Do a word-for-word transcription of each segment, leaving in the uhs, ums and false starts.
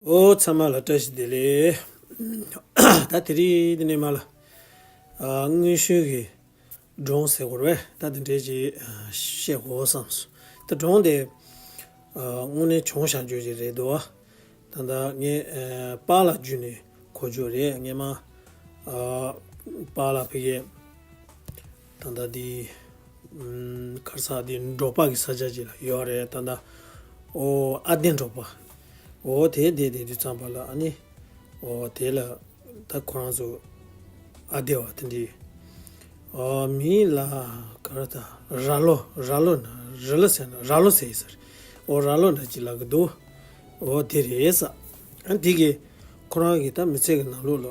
ཨོ་ཚང་མ་ལ་བཀྲ་ཤིས་བདེ་ལེགས། ད་དེ་རིང་འདི་ནས་མ་ལ་ཨ་དངོས་བཤུས་ཀྱི་སྒྲུང་ཟེར་དགོས་རེད། ད་དེ་འདྲའི་ཅིག་ཨ་བཤད་དགོས་བསམ་སོང་། ད་སྒྲུང་དེ་ཨ་དངོས་གནས་བྱུང་བཞག་རྒྱུ་ཅིག་རེད་འདུག་ད་ལྟ་ངས་ཨ་པཱ་ལགས་བརྒྱུད་ནས་གོ་རྒྱུ་རེད། ངས་མ་ཨ་པཱ་ལགས་ཕ་གིར་ད་ལྟ་འདི་ཨམ་ག་རེ་ཟེར། འདི་འབྲོག་པ་གི་ས་ཆ་ཅིག་ལ་ཡོད་རེད། ད་ལྟ་ཨོ་ཨ་བདེ་འབྲོག་པ། ཨོ་དེ་དེ་དེ་དུས་ཙམ་པ་ལ་ཨ་ནི་ཨོ་དེ་ལ་ད་ཁོ་རང་ཚོ་ཨ་བདེ་བ་དེ་འདྲའི་ཨོ་མི་ལ་ག་རེ་ད་ར་ལོ་ར་ལོ་ན་ར་ལོ་ཟེར་ན་ར་ལོ་ཟེར་ཡི་ཟེར། ཨོ་ར་ལོ་ན་ཅིག་ལབ་གི་འདུག་ཨོ་དེ་རེད་ས། ཨ་དེ་གི་ཁོ་རང་གི་ད་མི་ཚེ་གི་ནང་ལོགས་ལ་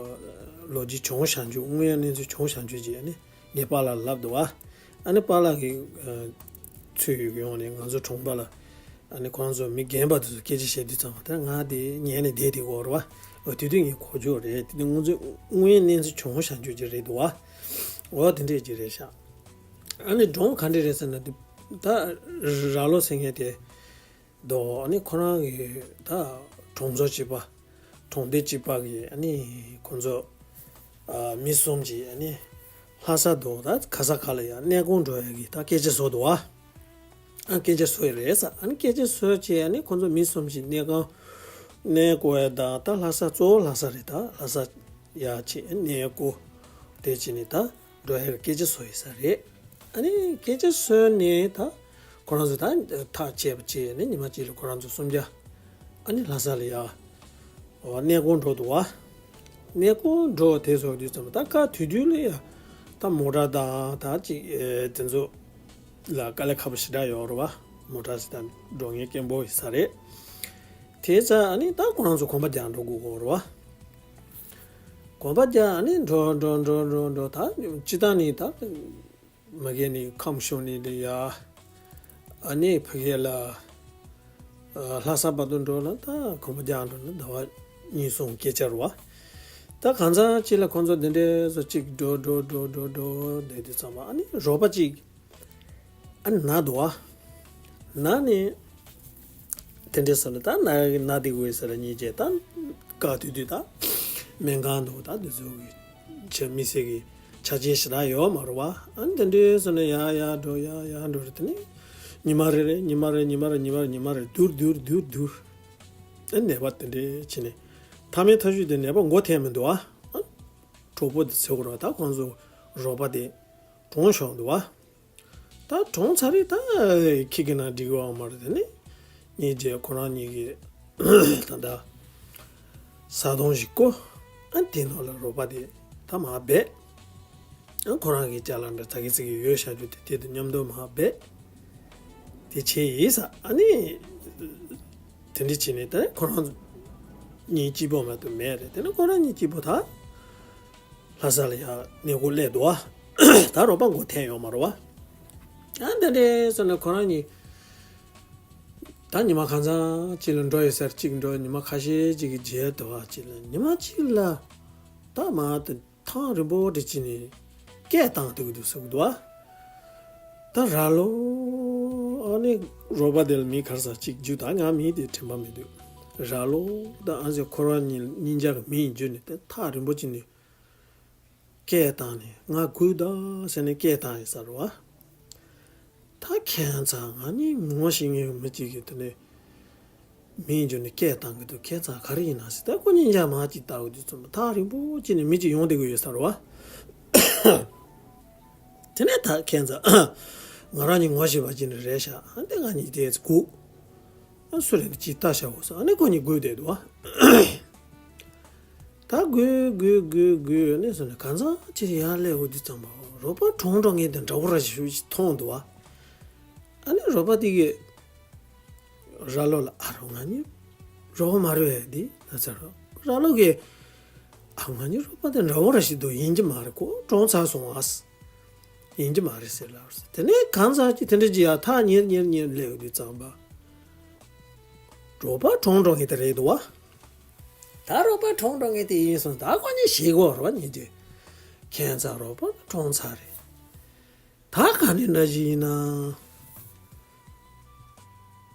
ལོ་རྒྱུས་བྱུང་བཞག་རྒྱུ། དངོས་ཡོད་གནས་ཚུལ་བྱུང་བཞག་རྒྱུ་ཅིག་ཨ་ནི་ངས་པཱ་ལགས་ལ་ལབ་འདུག་ཨ། ཨ་ནི་པཱ་ལགས་ཀྱིས་ཨ་ཚུར་ཡོང་ནས་ང་ཚོ་གྲོང་པ་ལ་ཨ་ནི་ཁོ་རང་ཚོ་མི་རྒན་པ་དེ་ཚོ་སྐད་ཆ་བཤད་དུས་ཙམ་པ་ད་ང་དེ་ཉན་ནས་བསྡད་དེ་འོ་རེད་བ། འོ་དེ་དུས་ངས་གོ་རྒྱུ་རེད། དེ་དུས་ང་ཚོ་དངོས་ཡོད་གནས་ཚུལ་བྱུང་བཞག་རྒྱུ་ཅིག་རེད་འདུག་བ། འོ་དེ་འདྲས་ཅིག་རེད་ཤག་ཨ་ནི་སྒྲུང་ག་འདྲས་རེད་ཟེར་ན་དེ་ད་ར་ལོ་ཟེར་མཁན་དེ་འདུག་ཨ་ནི་ཁོ་རང་གི་ད་གྲོང་ཚོ་གཅིག་པ། གྲོང་སྡེ་གཅིག་པ་གི་ཨ་ནི་ཁོང་ཚོ་ཨ་མི་གསུམ་གྱིས་ཨ་ནི་ལྷ་ས་དང་ད་ག་ས་ག་ལ་ཡང་གནས་སྐོར་འགྲོ་ཡ་གི་ད་སྐད་ཆ་བཟོས་འདུག་ཨ། ཨ་སྐད་ཆ་བཟོས་ཡ་རེད་ས། ཨ་ནི་སྐད་ཆ་བཟོས་བྱས་ཨ་ནི་ཁོང་ཚོ་མི་གསུམ་གྱིས་གནས་ཁང་གནས་སྐོར་ཡ་དང་ད་ལྷ་ས་གཙོ་བོ་ལྷ་ས་རེད། ད་ལྷ་ས་ཡ་ཆེ་གནས་སྐོར་དེ་བྱས་ནས་ད་འགྲོ་ཡ་གི་སྐད་ཆ་བཟོས་ཡོད་ས་རེད། ཨ་ནི་སྐད་ཆ་བཟོས་ནས་ད་ཁོ་རང་ཚོ་ད་ཐག་བཅད་པ་བྱས་ནས་ཉི་མ་གཅིག་ལ་ཁོ་རང་ཚོ་གསུམ་ཀ་ཨ་ནི་ལྷ་ས་ལ་ཡ་ཨོ་གནས་སྐོར་འགྲོ་འདུག་བ། གནས་སྐོར་འགྲོ་དེ་ཚོ་དུས་ཙམ་པ་ད་སྐབས་དེ་དུས་ལ་ཡ་ད་མོ་ཊ་དང་ད་ཅིག་ཨེ་དེ་ཚོ་ལ་དཀའ་ལས་ཁག་པོ་ཞེ་དྲག་ཡོད་རེད་བ། མོ་ཊ་ཞིག་ད་འགྲོ་མཁན་སྐྱེན་པོ་ཡོད་ས་རེད། དེ་ཚ་ཨ་ནི་ད་ཁོ་རང་ཚོ་གོམ་པ་རྒྱག་འགྲོ་དགོས་ཀྱི་ཡོད་རེད་བ། གོམ་པ་རྒྱག་ཨ་ནི་འགྲོ་འགྲོ་འགྲོ་འགྲོ་འགྲོ་ད་སྤྱིར་བཏང་ནི་ད། མ་གི་ནི་ཁམས་བྱུང་ནི་ལ་ཡ། ཨ་ནི་ཕ་གི་ལ། ཨ་ལྷ་ས་བར་དུ་འགྲོ་ལ་ད་གོམ་པ་རྒྱག་འགྲོ་ན་ཟླ་བ་གཉིས་གསུམ་སྐད་ཆ་རེད་བ། ད་གང་ཟག་གཅིག་ལ་ཁོང་ཚོ་འདི་འདྲའི་བཟོ་གཅིག་འགྲོ་འགྲོ་འགྲོ་འགྲོ་འགྲོ་བསྡད་དུས་ཙམ་པ་ཨ་ནི་རོགས་པ་གཅིག་ཨ་ནི་ན་འདུག་བ། ན་ནི། དེ་འདྲའི་ས་ལ་ད་ན་ན་དེ་དགོས་ས་ལ་སྙིང་རྗེ་ད། དཀའ་དུས་དུས་ད། སྨན་ཁང་འདུག་ད་དེ་ཚོ་གི་ཆ་མི་སེ་གི་ཆ་རྐྱེན་ཞེ་དྲག་ཡོད་མ་རེད་བ། ཨ་ནི་དེ་འདྲའི་ས་ནས་ཡར་ཡར་འགྲོ་ཡར་ཡར་འགྲོ་རེད། དེ་ནས་ཉི་མ་རེ་རེ་ཉི་མ་རེ་ཉི་མ་རེ་ཉི་མ་རེ་ཉི་མ་རེ་བསྡུར་བསྡུར་བསྡུར་བསྡུར། ཨ་ནི་ནད་པ་དེ་འདྲའི་བྱས་ནས་མཐའ་མའི་མཐའ་གཞུག་དེ་ནད་པ་མགོ་ཐེག་མི་འདུག་ཨ། ཨ་གྲོགས་པོ་དེ་ཚེ་གོ་ར་ད་ཁོང་ཚོ་རོགས་པ་དེ་གྲོངས་ཤོར་འདུག་ཨ། ད་གྲོངས་ཚར་རེད། ད་ཁྱི་གི་ན་འགྲིག་གི་ཡོད་མ་རེད། དེ་ནི་ངའི་རྗེས་ཁོ་རང་གཉིས་ཀྱི་ད་ད་ས་དོང་ཞིག་བརྐོ། ཨ་དེ་ནང་ལ་རོགས་པ་དེ་ད་མར་སྦས། ཨ་ཁོ་རང་གི་ཅ་ལག་འདྲ་ཙག་གི་ཙིག་གི་ཡོད་བཞག་རྒྱུ་དེ་དེ་དང་མཉམ་དུ་མར་སྦས། དེ་བྱས་ཡིན་ས། ཨ་ནི་དེ་འདྲ་བྱས་ནས་ད་ཁོ་རང་གཉིས་སྐྱིད་པོ་མ་གཏོགས་མེད་རེད། དེ་ནི་ཁོ་རང་གཉིས་སྐྱིད་པོ་ད། ལྷ་ས་ལ་ཡང་གནས་སྐོར་སླེབས་འདུག་བ། ད་རོགས་པ་མགོ་ཐེག་ཡོད་མ་རེད་བ། ཨ་འདི་འདྲའི་སོང་ན་ཁོ་རང་གཉིས་ད་ཉི་མ་གང་ཚང་གཅིག་ལ་འགྲོ་ཡོད་ཟེར་གཅིག་འགྲོ། ཉི་མ་ཁ་ཤས་གཅིག་གི་རྗེས་དུ་བ་གཅིག་ལ་ཉི་མ་གཅིག་ལ་ད་མ་དེ་ཐག་རིང་པོ་དེ་གཅིག་ནས་སྐད་བཏང་བསྡད་ཀྱི་འདུག་ཟེར་གྱི་འདུག་བ། ད་ར་ལོ། ཨ་ནི་རོགས་པ་དེ་ལ་མི་ག་རེ་ཟེར་གཅིག་རྒྱུ་ད་ང་མི་དེ་དྲན་པ་མི་འདུག་ར་ལོ་ད་ཨ་ཟེར་ཁོ་རང་གཉིས་གཉིས་ཆ་གི་མི་ཡིན་རྒྱུ་ནི་དེ་ཐག་རིང་པོ་གཅིག་ནས། སྐད་བཏང་ནས་ང་སྒུག་དང་ཟེར་ནས་སྐད་བཏང་ཡིན་ས་རེད་བ། ད་ཁྱད་མཚར་ང་གཉིས་ངོ་ཤེས་མཁན་མི་གཅིག་གིས་དེ་ནས་མིང་བརྗོད་ནས་སྐད་བཏང་གི་འདུག་ཁྱད་མཚར་ག་རེ་ཡིན་ན་ཟེར། ད་ཁོ་གཉིས་ཆ་མ་གཅིག་ལྟ་འོ་དུས་ཙམ་པ་ཐག་རིང་པོ་གཅིག་ནས་མི་གཅིག་ཡོང་བསྡད་ཀྱི་ཡོད་ས་རེད་བ། དེ་ནས་ད་ཁྱད་མཚར་ང་རང་གཉིས་ངོ་ཤེས་པ་གཅིག་ནས་རེད་ཤག་ཨ་ནི་ང་གཉིས་དེ་སྒུག་ཨ་སུ་རེད་འདི་ཅིག་ལྟ་བྱའོ་ཟེར། ཨ་ནི་ཁོ་གཉིས་སྒུག་བསྡད་འདུག་བ། ད་སྒུག་སྒུག་སྒུག་སྒུག་ནས་སོང་ནས་གང་ཟག་ཅིག་ཡར་སླེབས་འོ་དུས་ཙམ་པ་རོགས་པ་གྲོངས་འགྲོ་མཁན་དེ་འདྲ་བོ་ར་ཞིག་མཐོང་འདུག་བ། ཨ་ནི་རོགས་པ་དེ་གིས་ར་ལོ་ལ་ཨ་རོ་ང་གཉིས་རོགས་པ་མ་རེད་བས་འདི་ན་ཚ་རོ། ར་ལོ་གིས་ཨ་ང་གཉིས་རོགས་པ་དེ་འདྲ་བོ་ར་ཞིག་འདུག་ཡིན་གྱི་མ་རེད། ཁོ་གྲོངས་ཚར་སོང་ཨ། ཡིན་གྱི་མ་རེད་ཟེར་ལབ་ཟེར། དེ་ནས་གང་ཟག་ཅིག་དེ་འདྲ་ཅིག་ཡར་ཐག་ཉེར་ཉེར་ཉེར་སླེབས་འོ་དུས་ཙམ་པ། རོགས་པ་གྲོངས་འགྲོ་མཁན་དེ་རེད་འདུག་བ། ད་རོགས་པ་གྲོངས་འགྲོ་མཁན་དེ་ཡིན་སོང་ད་ཁོ་གཉིས་ཞེད་གོ་རོགས་པ་གཉིས་དེ། ཁྱད་མཚར་རོགས་པ་གྲོངས་ཚར་རེད། ད་ག་ནས་འདྲ་ཞིག་ཡིན་ན།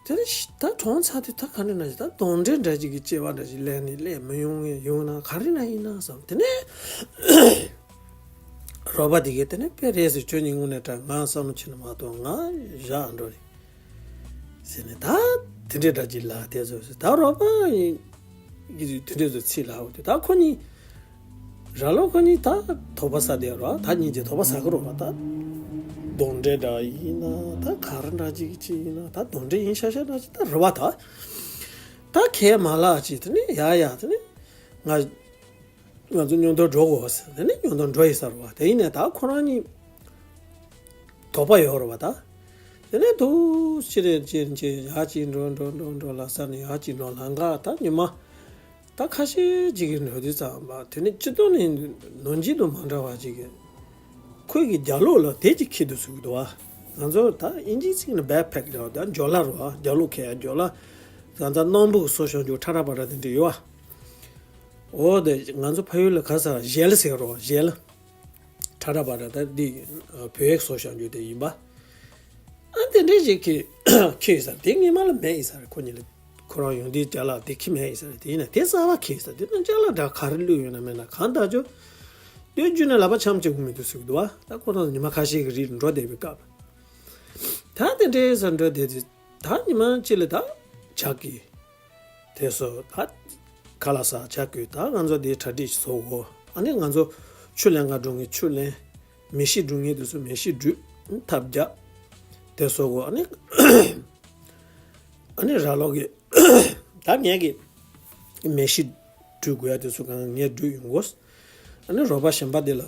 དེ་ནས་ད་གྲོངས་ཚར་དུས་ད་ག་འདྲ་ན་ཞིག་ད་གདོན་འདྲེ་འདྲ་ཅིག་གི་སྐྱེ་བ་འདྲ་ཞིག་ལེན་ནས་སླེབས་མི་ཡོང་ངེས་ཡོང་ན་ག་རེ་ན་ཡིན་ན་བསམ། དེ་ནས་རོགས་པ་དེ་གས་དེ་ནས་དཔེ་རེད་ཟེར། ཁྱོད་གཉིས་དངོས་གནས་དྲང་ང་བསམ་བློ་ཕྱིན་ན་མ་གཏོགས་ང་བཞག་འགྲོ་རེད་ཟེར་ནས། ད་དེ་འདྲའི་འདྲ་ཅིག་ལ་དེ་ཚོ་ཟེར། ད་རོགས་པ་ཡིན་གྱི་དེ་འདྲའི་ཚོ་ཚིག་ལ་འོ་དེ་ད་ཁོ་གཉིས། ར་ལོ་ཁོ་གཉིས་ད་དོགས་པ་ཟ་བསྡད་རོགས། ད་གཉིས་ཀྱིས་དོགས་པ་ཟ་གི་རོགས་པ། ད་གདོན་འདྲེ་འདྲ་ཡིན་ན་ད་ག་རེ་འདྲ་ཅིག་ཅིག་ཡིན་ན་ད་གདོན་འདྲེ་ཡིན་ཤག་ཤག་འདྲ་ཅིག་ད་རེད་བ། ད་ད་ཁས་མ་ལག་ཅིག་དེ་ནས་ཡ་ཡ་དེ་ནས་ང་ང་ཚོ་མཉམ་དུ་འགྲོ་དགོས་ཟེར། དེ་ནས་མཉམ་དུ་འགྲོ་ཡི་ཟེར་བ། དེ་ཡིན་ནས་ད་ཁོ་རང་གཉིས་དོགས་པ་ཡོད་རེད་བ་ད། དེ་ནས་དུ་ཕྱི་རེ་ཕྱིར་ཕྱིར་ཡར་ཅིག་འགྲོ་འགྲོ་འགྲོ་འགྲོ་ལ་ས་ནས་ཡར་ཅིག་འགྲོ་ལམ་ཁ་ད་ཉི་མ། ད་ཁ་ཤས་ཅིག་གི་འགྲོ་དུས་ཙམ་པ་དེ་ནས་སྤྱི་ལྟོ་ནས་ནོར་འཇིག་དང་མ་འདྲ་བ་ཅིག་གི་ཁོས་ཀྱི་རྒྱབ་ལོགས་ལ་དེ་ཅིག་འཁྱེར་དུ་ཟུག་འདུག་བ། ང་ཚོ་ད་ཨིན་ཇིའི་ཚིག་ནས་བེག་ཕེག་རེད་བ། ད་ཇོ་ལ་རེད་བ། རྒྱབ་ལོགས་འཁྱེར་ཡ་ཇོ་ལ། ང་ཚོ་སྣམ་བུ་གི་སོ་ཤང་ཇོ་ཁྲ་ཁྲ་པ་ར་དེ་འདྲ་ཡོད་བ། འོ་དེ་ང་ཚོ་ཕ་ཡུལ་ལ་ག་ས་ཞལ་ཟེར་རོ། ཞལ། ཁྲ་ཁྲ་པ་ར་ད་འདི་བོད་ཡིག་སོ་ཤང་ཇོ་དེ་ཡིན་པ། ཨ་དེ་འདྲས་ཞིག་གི་ཁྱེར་ཡོད་ས་རེད། དེ་སྔོན་མ་ལ་མེད་ཡོད་ས་རེད། ཁོ་གཉིས་ལ་ཁོ་རང་ཡོང་དུས་ཅ་ལག་དེ་ཁྱེར་མེད་ཡོད་ས་རེད། དེ་ཡིན་ན་དེ་གསར་པ་ཁྱེར་ཡོད་ས་རེད། དེ་ན་ཅ་ལག་འདྲ་ག་རེ་བླུགས་ཡོད་ན་མེད་ན་གང་ལྟར་ཅོ་དེ་བརྒྱུད་ནས་ལག་པ་འཆང་བྱེད་དགོས་མི་འདུག་ཟེར་གི་འདུག་བ། ད་ཁོ་རང་ཉི་མ་ཁ་ཤས་ཀྱི་རིང་འགྲོ་བསྡད་པའི་སྐབས། ད་དེ་འདྲས་ས་འགྲོ་བསྡད་དུས་ད་ཉི་མ་གཅིག་ལ་ད་ཇག་གིས་དེ་སོ་ད་ཁ་ལག་ཟ་ཇག་གིས་ད་ང་ཚོ་དེ་གྲ་སྒྲིག་བཟོ་དགོས། ཨ་ནི་ང་ཚོ་ཆུ་ལེན་ག་འགྲོ་ངེས། ཆུ་ལེན་མེ་ཤིང་སྒྲུག་ངེས་དུས་སུ་མེ་ཤིང་སྒྲུག་ཐབ་རྒྱག་དེ་སོ་དགོས། ཨ་ནི་ཨ་ནི་ར་ལོ་གི་ད་ངས་གི་མེ་ཤིང་སྒྲུག་དགོས་ཡ་དེ་ཚོ་གང་ངས་སྒྲུག་ཡོང་དགོས། ཨ་ནི་རོགས་པ་གཞན་པ་དེ་ལ་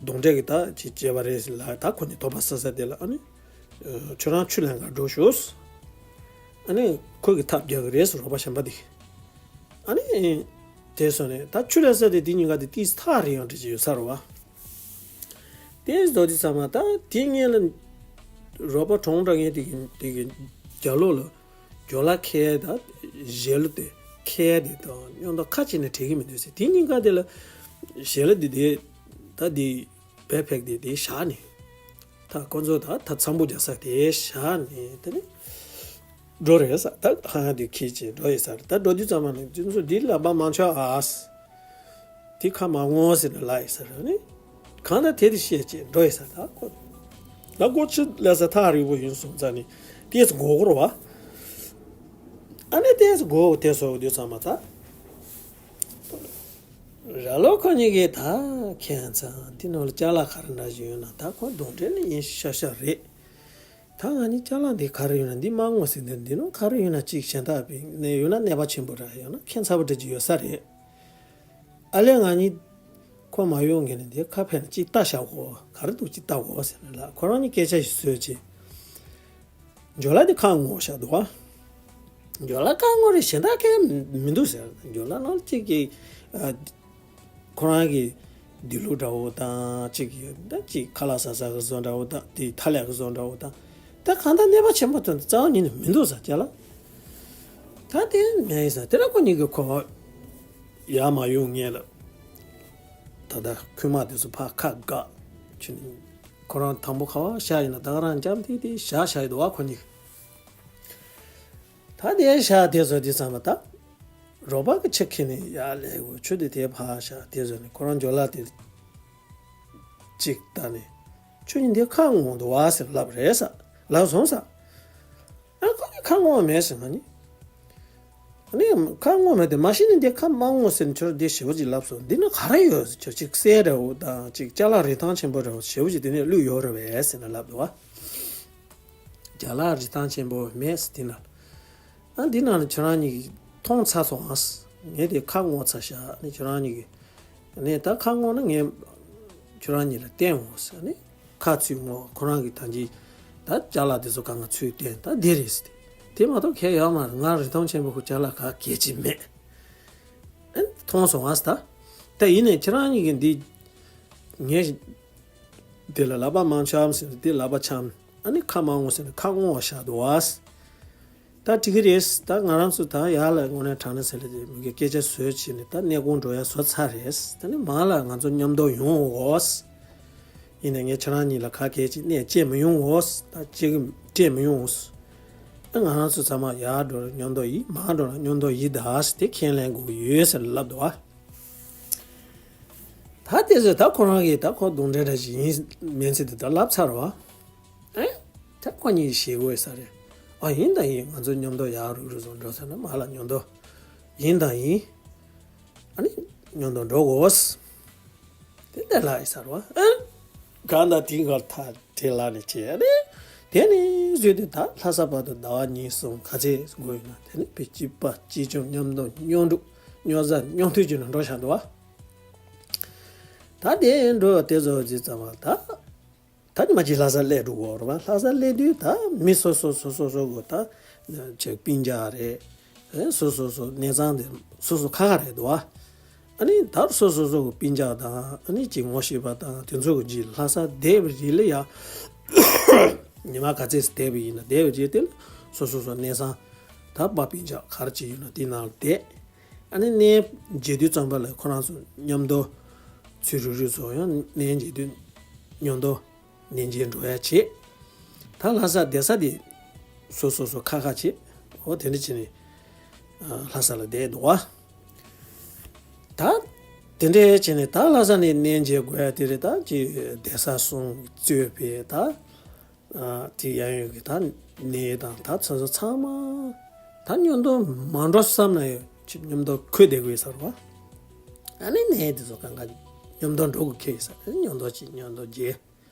གདོན་འདྲེ་གི་ད་ཅིག་བྱས་པ་རེད་ཟེར་ལ། ད་ཁོ་གཉིས་དོགས་པ་ཟ་ས་དེ་ལ་ཨ་ནི་ཁྱོད་རང་ཆུ་ལེན་ག་འགྲོ་ཤོག་ཨ་ནི་ཁོ་གི་ཐབ་རྒྱག་གི་རེད་ཟེར་རོགས་པ་གཞན་པ་དེ། ཨ་ནི་དེ་སོང་ནས་ད་ཆུ་ལེན་ས་དེ་དེ་གཉིས་ཀ་དེ་ཏིས་ཐག་རིང་ཡང་འདྲ་ཅིག་ཡོད་ས་རེད་བ། དེ་བཟོ་དུས་ཚང་མ་ད་དེ་ངས་ལ་རོགས་པ་གྲོངས་འདྲ་ངས་དེ་གི་དེ་གི་རྒྱབ་ལོགས་ལ་ཇོ་ལ་ཁྱེར་ད་ཞལ་ལུ་དེ་ཁྱེར་དེ་དང་མཉམ་དུ་ཁ་ཕྱེ་ནས་བྲལ་གི་མི་འདུག་ཟེར། དེ་གཉིས་ཀ་དེ་ལ་ཞལ་ལུ་དེ་དེ་ད་དེ་བེག་ཕེག་དེ་དེ་བཞག་ནས་ད་ཁོ་ཚོ་ད་ད་འཚམས་པོ་རྒྱག་ས་དེ་བཞག་ནས་དེ་ནས་འགྲོ་རེད་ས། ད་ཧ་ཧ་དེ་ཁྱེར་ཅིག་འགྲོ་ཡི་ས་རེད། ད་འགྲོ་དུས་ཙམ་པ་ནས་དེ་ཚོ་དེ་ལག་པ་མ་འཆང་ཨ། དེ་ཁ་མ་ངོ་ཟེར་ནས་ལབ་ཡི་ཟེར་ནི། གང་ལྟར་དེ་དེ་བཤད་ཅེས་འགྲོ་ཡི་ཟེར། ད་ཁོ་ད་སྒོ་ཕྱི་ལ་ས་ཐག་རིང་པོ་ཡིན་སོང་ཙང་ནི་ཏེས་མགོ་སྐོར་བ། ཨ་ནི་ཏེས་མགོ་དེ་སོ་དུས་ཙམ་པ་ད་ར་ལོ་ཁོ་གཉིས་ཀས་ད་ཁྱད་མཚར་འདི་ནང་ལ་ཅ་ལག་ག་རེ་འདྲ་ཞིག་ཡོད་ན། ད་ཁོ་གདོན་འདྲེ་ནི་ཡིན་ཤག་ཤག་རེད། ད་ང་གཉིས་ཅ་ལག་འདི་ག་རེ་ཡོད་ན་འདི་མ་ངོ་ཟེར་ནས་འདི་ནང་ག་རེ་ཡོད་ན་ཅིག་གཞན་དག་པའི་ནས་ཡོད་ན་གནོད་པ་ཆེན་པོ་ར་ཡོད་ན་ཁྱད་མཚར་པོ་འདྲ་ཅིག་ཡོད་ས་རེད། ཨ་ལས་ང་གཉིས་ཁོ་མ་ཡོང་ངེས་ནས་འདི་ཁ་ཕན་ཅིག་ལྟ་བཞག་གོ། ག་རེ་འདུག་ཅིག་ལྟ་གོ་ཟེར་ནས་ལ་ཁོ་རང་གཉིས་སྐད་ཆ་ཞིག་བཟོས་ཅིག་ཇོ་ལ་འདི་ཁ་ངོ་བཞག་འདུག་ཨ། ཇོ་ལ་ཁ་ངོ་རེད། གཞན་དག་གས་མི་འདུག་ཟེར། ཇོ་ལ་ནང་གཅིག་གིས་ཨ། ཁོ་རང་གི་དུག་ལོག་འདྲ་བོ་དང་གཅིག་གི་ད་གཅིག་ཁ་ལག་ཟ་ས་གི་བཟོ་འདྲ་བོ་དང་དེ་ཐ་ལེ་གི་བཟོ་འདྲ་བོ་དང་། ད་གང་ལྟར་གནོད་པ་ཆེན་པོ་དང་རྩ་བ་ཉིད་ནས་མི་འདུག་ཟེར་ཅ་ལག་ད་དེ་མེད་ཡིན་ཟེར། དེ་ལ་ཁོ་གཉིས་ཀྱིས་ཁོ་ཡར་མ་ཡོང་ངེས་ལ། ད་ལྟ་ཁུག་མ་དེ་ཚོ་ཕར་ཁ་བཀག་ཕྱིན། ཁོ་རང་དང་པོ་ཁ་བ་ཤ་ཡིན་ན་ད་ག་རང་འཇམ་ཐིང་ཐིང་བཞག་བཞག་ཡོད་འདུག་བ་ཁོ་གཉིས། ད་དེ་ཤ་དེ་ཚོ་དེ་ཚང་མ་ད་རོགས་པ་གི་ཕྱིར་ཁྱེར་ནས་ཡར་ལས་དགོས། ཆུ་དེ་དེ་ཕར་བཞག་དེ་ཚོ་ནས་ཁོ་རང་ཇོ་ལ་དེ་གཅིག་ལྟ་ནས་ཁྱོད་གཉིས་འདི་ཁ་ངོ་འདུག་བ་ཟེར་ལབ་རེད་ས། ལབ་སོང་ས། ཨ་ཁོ་གཉིས་ཁ་ངོ་མེད་ཟེར། ང་གཉིས་ཨ་ནི་ཁ་ངོ་མེད་དེ་མ་གཞི་ནས་འདི་ཁ་མ་ངོ་ཟེར་ནས་ཁྱོད་འདི་ཞེ་པོ་ཅིག་ལབ་སོང་། འདི་ན་ག་རེ་ཡོད་ཟེར། ཁྱོད་ཅིག་གསེར་འདྲ་བོ་དང་ཅིག་ཅ་ལག་རིན་ཐང་ཆེན་པོ་འདྲ་བོ་ཞེ་པོ་ཅིག་དེ་ནས་བླུགས་ཡོད་རེད་པས་ཟེར་ནས་ལབ་འདུག་བ། ཅ་ལག་རིན་ཐང་ཆེན་པོ་མེད་ཟེར་འདི་ན། ཨ་འདི་ནང་ལ་ཁྱོད་རང་གཉིས་ཀྱིས་མཐོང་ཚར་སོང་ཨ། ངས་དེ་ཁ་ངོ་ཚར་ཤག་ཨ་ནི་ཁྱོད་རང་གཉིས་ཀྱིས་ཨ་ནི་ད་ཁ་ངོ་ན་ངས་ཁྱོད་རང་གཉིས་ལ་བསྟན་འོང་ཟེར། ཨ་ནི་ཁ་ཚུར་ངོ་ཁོ་རང་གིས་ད་ཅི་ད་ཅ་ལག་དེ་ཚོ་གང་ག་ཚུར་བསྟན། ད་འདི་རེད་ཟེར། དེ་མ་གཏོགས་གལ་ཡོད་མ་རེད། ང་རིན་ཐང་ཆེན་པོ་ཁོ་ཅ་ལག་ག་གལ་ཅི་མེད། ཨ་ནི་མཐོང་སོང་ཨ་ཟེར། ད་ད་ཡིན་ནའི་ཁྱེད་རང་གཉིས་ཀྱིས་འདི་ངས་དེ་ལ་ལག་པ་མ་འཆང་ཟེར་ནས་དེ་ལག་པ་འཆང་། ཨ་ནི་ཁ་མ་ངོ་ཟེར་ནས་ཁ་ངོ་བཞག་འདུག་ཨ། ད་འགྲིག་གི་རེད། ད་ང་རང་ཚོ་ད་ཡར་ལ་དངོས་གནས་དྲང་གནས་ཟེར་ལ་དེ་མི་གི་སྐད་ཆ་བཟོས་བྱས་ནས་ད་གནས་སྐོར་འགྲོ་ཡ་བཟོ་ཚར་རེད། ད་ནི་མ་ལ་ང་ཚོ་མཉམ་དུ་ཡོང་འོ། ཡིན་ནའི་ངས་ཁྱེད་རང་གཉིས་ལ་ག་གལ་ཅིག་གནས་བཅད་མི་ཡོང་འོ། ད་གཅིག་གི་སྤྲད་མི་ཡོང་འོ། ང་རང་ཚོ་ཚང་མ་ཡར་འགྲོ་ན་མཉམ་དུ་ཡིན། མར་འགྲོ་ན་མཉམ་དུ་ཡིན་ད་ཟེར་དེ་ཁས་ལེན་དགོས་ཀྱི་ཡོད་ཟེར་ལབ་འདུག་བ། ད་དེ་ཚོ་ད་ཁོ་རང་གིས་ད་ཁོ་གདོན་འདྲེ་འདྲ་ཞིག་ཡིན་མིན་ཚེ་དེ་ད་ལབ་ཚར་བ། ཨེ། ད་ཁོ་གཉིས་ཞེད་དགོས་ས་རེད། ཨ་ཡིན་ད་ཡིན། ང་ཚོ་མཉམ་དུ་ཡར་རུབ་རུབ་ཙམ་འགྲོ་ས་ན་མར་ལ་མཉམ་དུ་ཡིན་ད་ཡིན། ཨ་ནི་མཉམ་དུ་འགྲོ་དགོས། དེ་འདྲ་ལབ་ཡིན་ས་རེད་བ། ཨེ། གང་ལྟར་དེ་གར་ཐག་དེ་ལ་ནི་བྱས་ནས། དེ་ནས་བཟོས་ཏེ་ད་ལྷ་ས་བར་དུ་ཟླ་བ་གཉིས་གསུམ་ག་ཚད་འགོར་ཡོད་ན། དེ་ནས་བོད་སྤྱི་པ་སྤྱི་ཆིངས་མཉམ་དུ་མཉམ་འགྲོ་མཉམ་ཟ་མཉམ་ཐུག་བྱས་ནས་འགྲོ་བཞག་འདུག་བ། ད་དེ་འགྲོ་དེ་ཚོ་ཅི་ཙམ་པ་ད། ད་ཉི་མ་གཅིག་ལྷ་ས་སླེབས་འགྲོ་གི་ཡོད་རེད་བ། ལྷ་ས་སླེབས་དུས་ད་མི་སོ་སོ་སོ་སོ་སོ་གི་ད་ཅིག་སྤུན་ཀྱག་རེད། སོ་སོ་སོ་གནས་ཚང་དེ་སོ་སོ་ཁ་ཁ་རེད་འདུག་བ། ཨ་ནི་ད་སོ་སོ་སོ་གི་སྤུན་ཀྱག་དང་ཨ་ནི་ཅིག་ངོ་ཤེས་པ་དང་དེ་ཚོ་གི་རྗེས་ལྷ་ས་བསྡད་པའི་རྗེས་ལ་ཡ། ཉི་མ་ག་ཚོད་བསྡད་པ་ཡིན་ན་བསྡད་པའི་རྗེས་དེ་ལ་སོ་སོ་སོ་གནས་ཚང་ད་པ་སྤུན་ཀྱག་ག་རེ་ཅིག་ཡོད་ན་དེ་ནང་ལ་བསྡད། ཨ་ནི་གནས་མཇལ་དུས་ཙམ་པ་ལ་ཁོ་རང་ཚོ་མཉམ་དུ་ཚུར་རུབ་རུབ་ཚོ་ཡང་གནས་མཇལ་དུས་མཉམ་དུ་གནས་མཇལ་འགྲོ་ཡ་བྱེད། ད་ལྷ་ས་བསྡད་ས་དེ་སོ་སོ་སོ་ཁ་ཁ་བྱེད། འོ་དེ་འདྲ་བྱས་ནས་ལྷ་ས་ལ་བསྡད་འདུག་བ། ད་དེ་འདྲ་བྱས་ནས་ད་ལྷ་ས་ནས་གནས་མཇལ་དགོས་ཡ་དེ་རེད། ད་ཅིག་གདན་ས་གསུམ་གཙོས་པའི་ད་དེ་ཡང་ཡོད་ཀྱི་ད་གནས་དང་ད་ཚོ་ཚང་མ་ད་མཉམ་དུ་མ་འགྲོ་བསམ་ན་ཡང་ཅིག་མཉམ་དུ་འཁོད་བསྡད་དགོས་ས་རེད་བ། ཨ་ནི་གནས་དེ་ཚོ་གང་ག་མཉམ་དུ་འགྲོ་དགོས་ཁེལ་ས་རེད། མཉམ་དུ་ཅིག་མཉམ་དུ་མཇལ།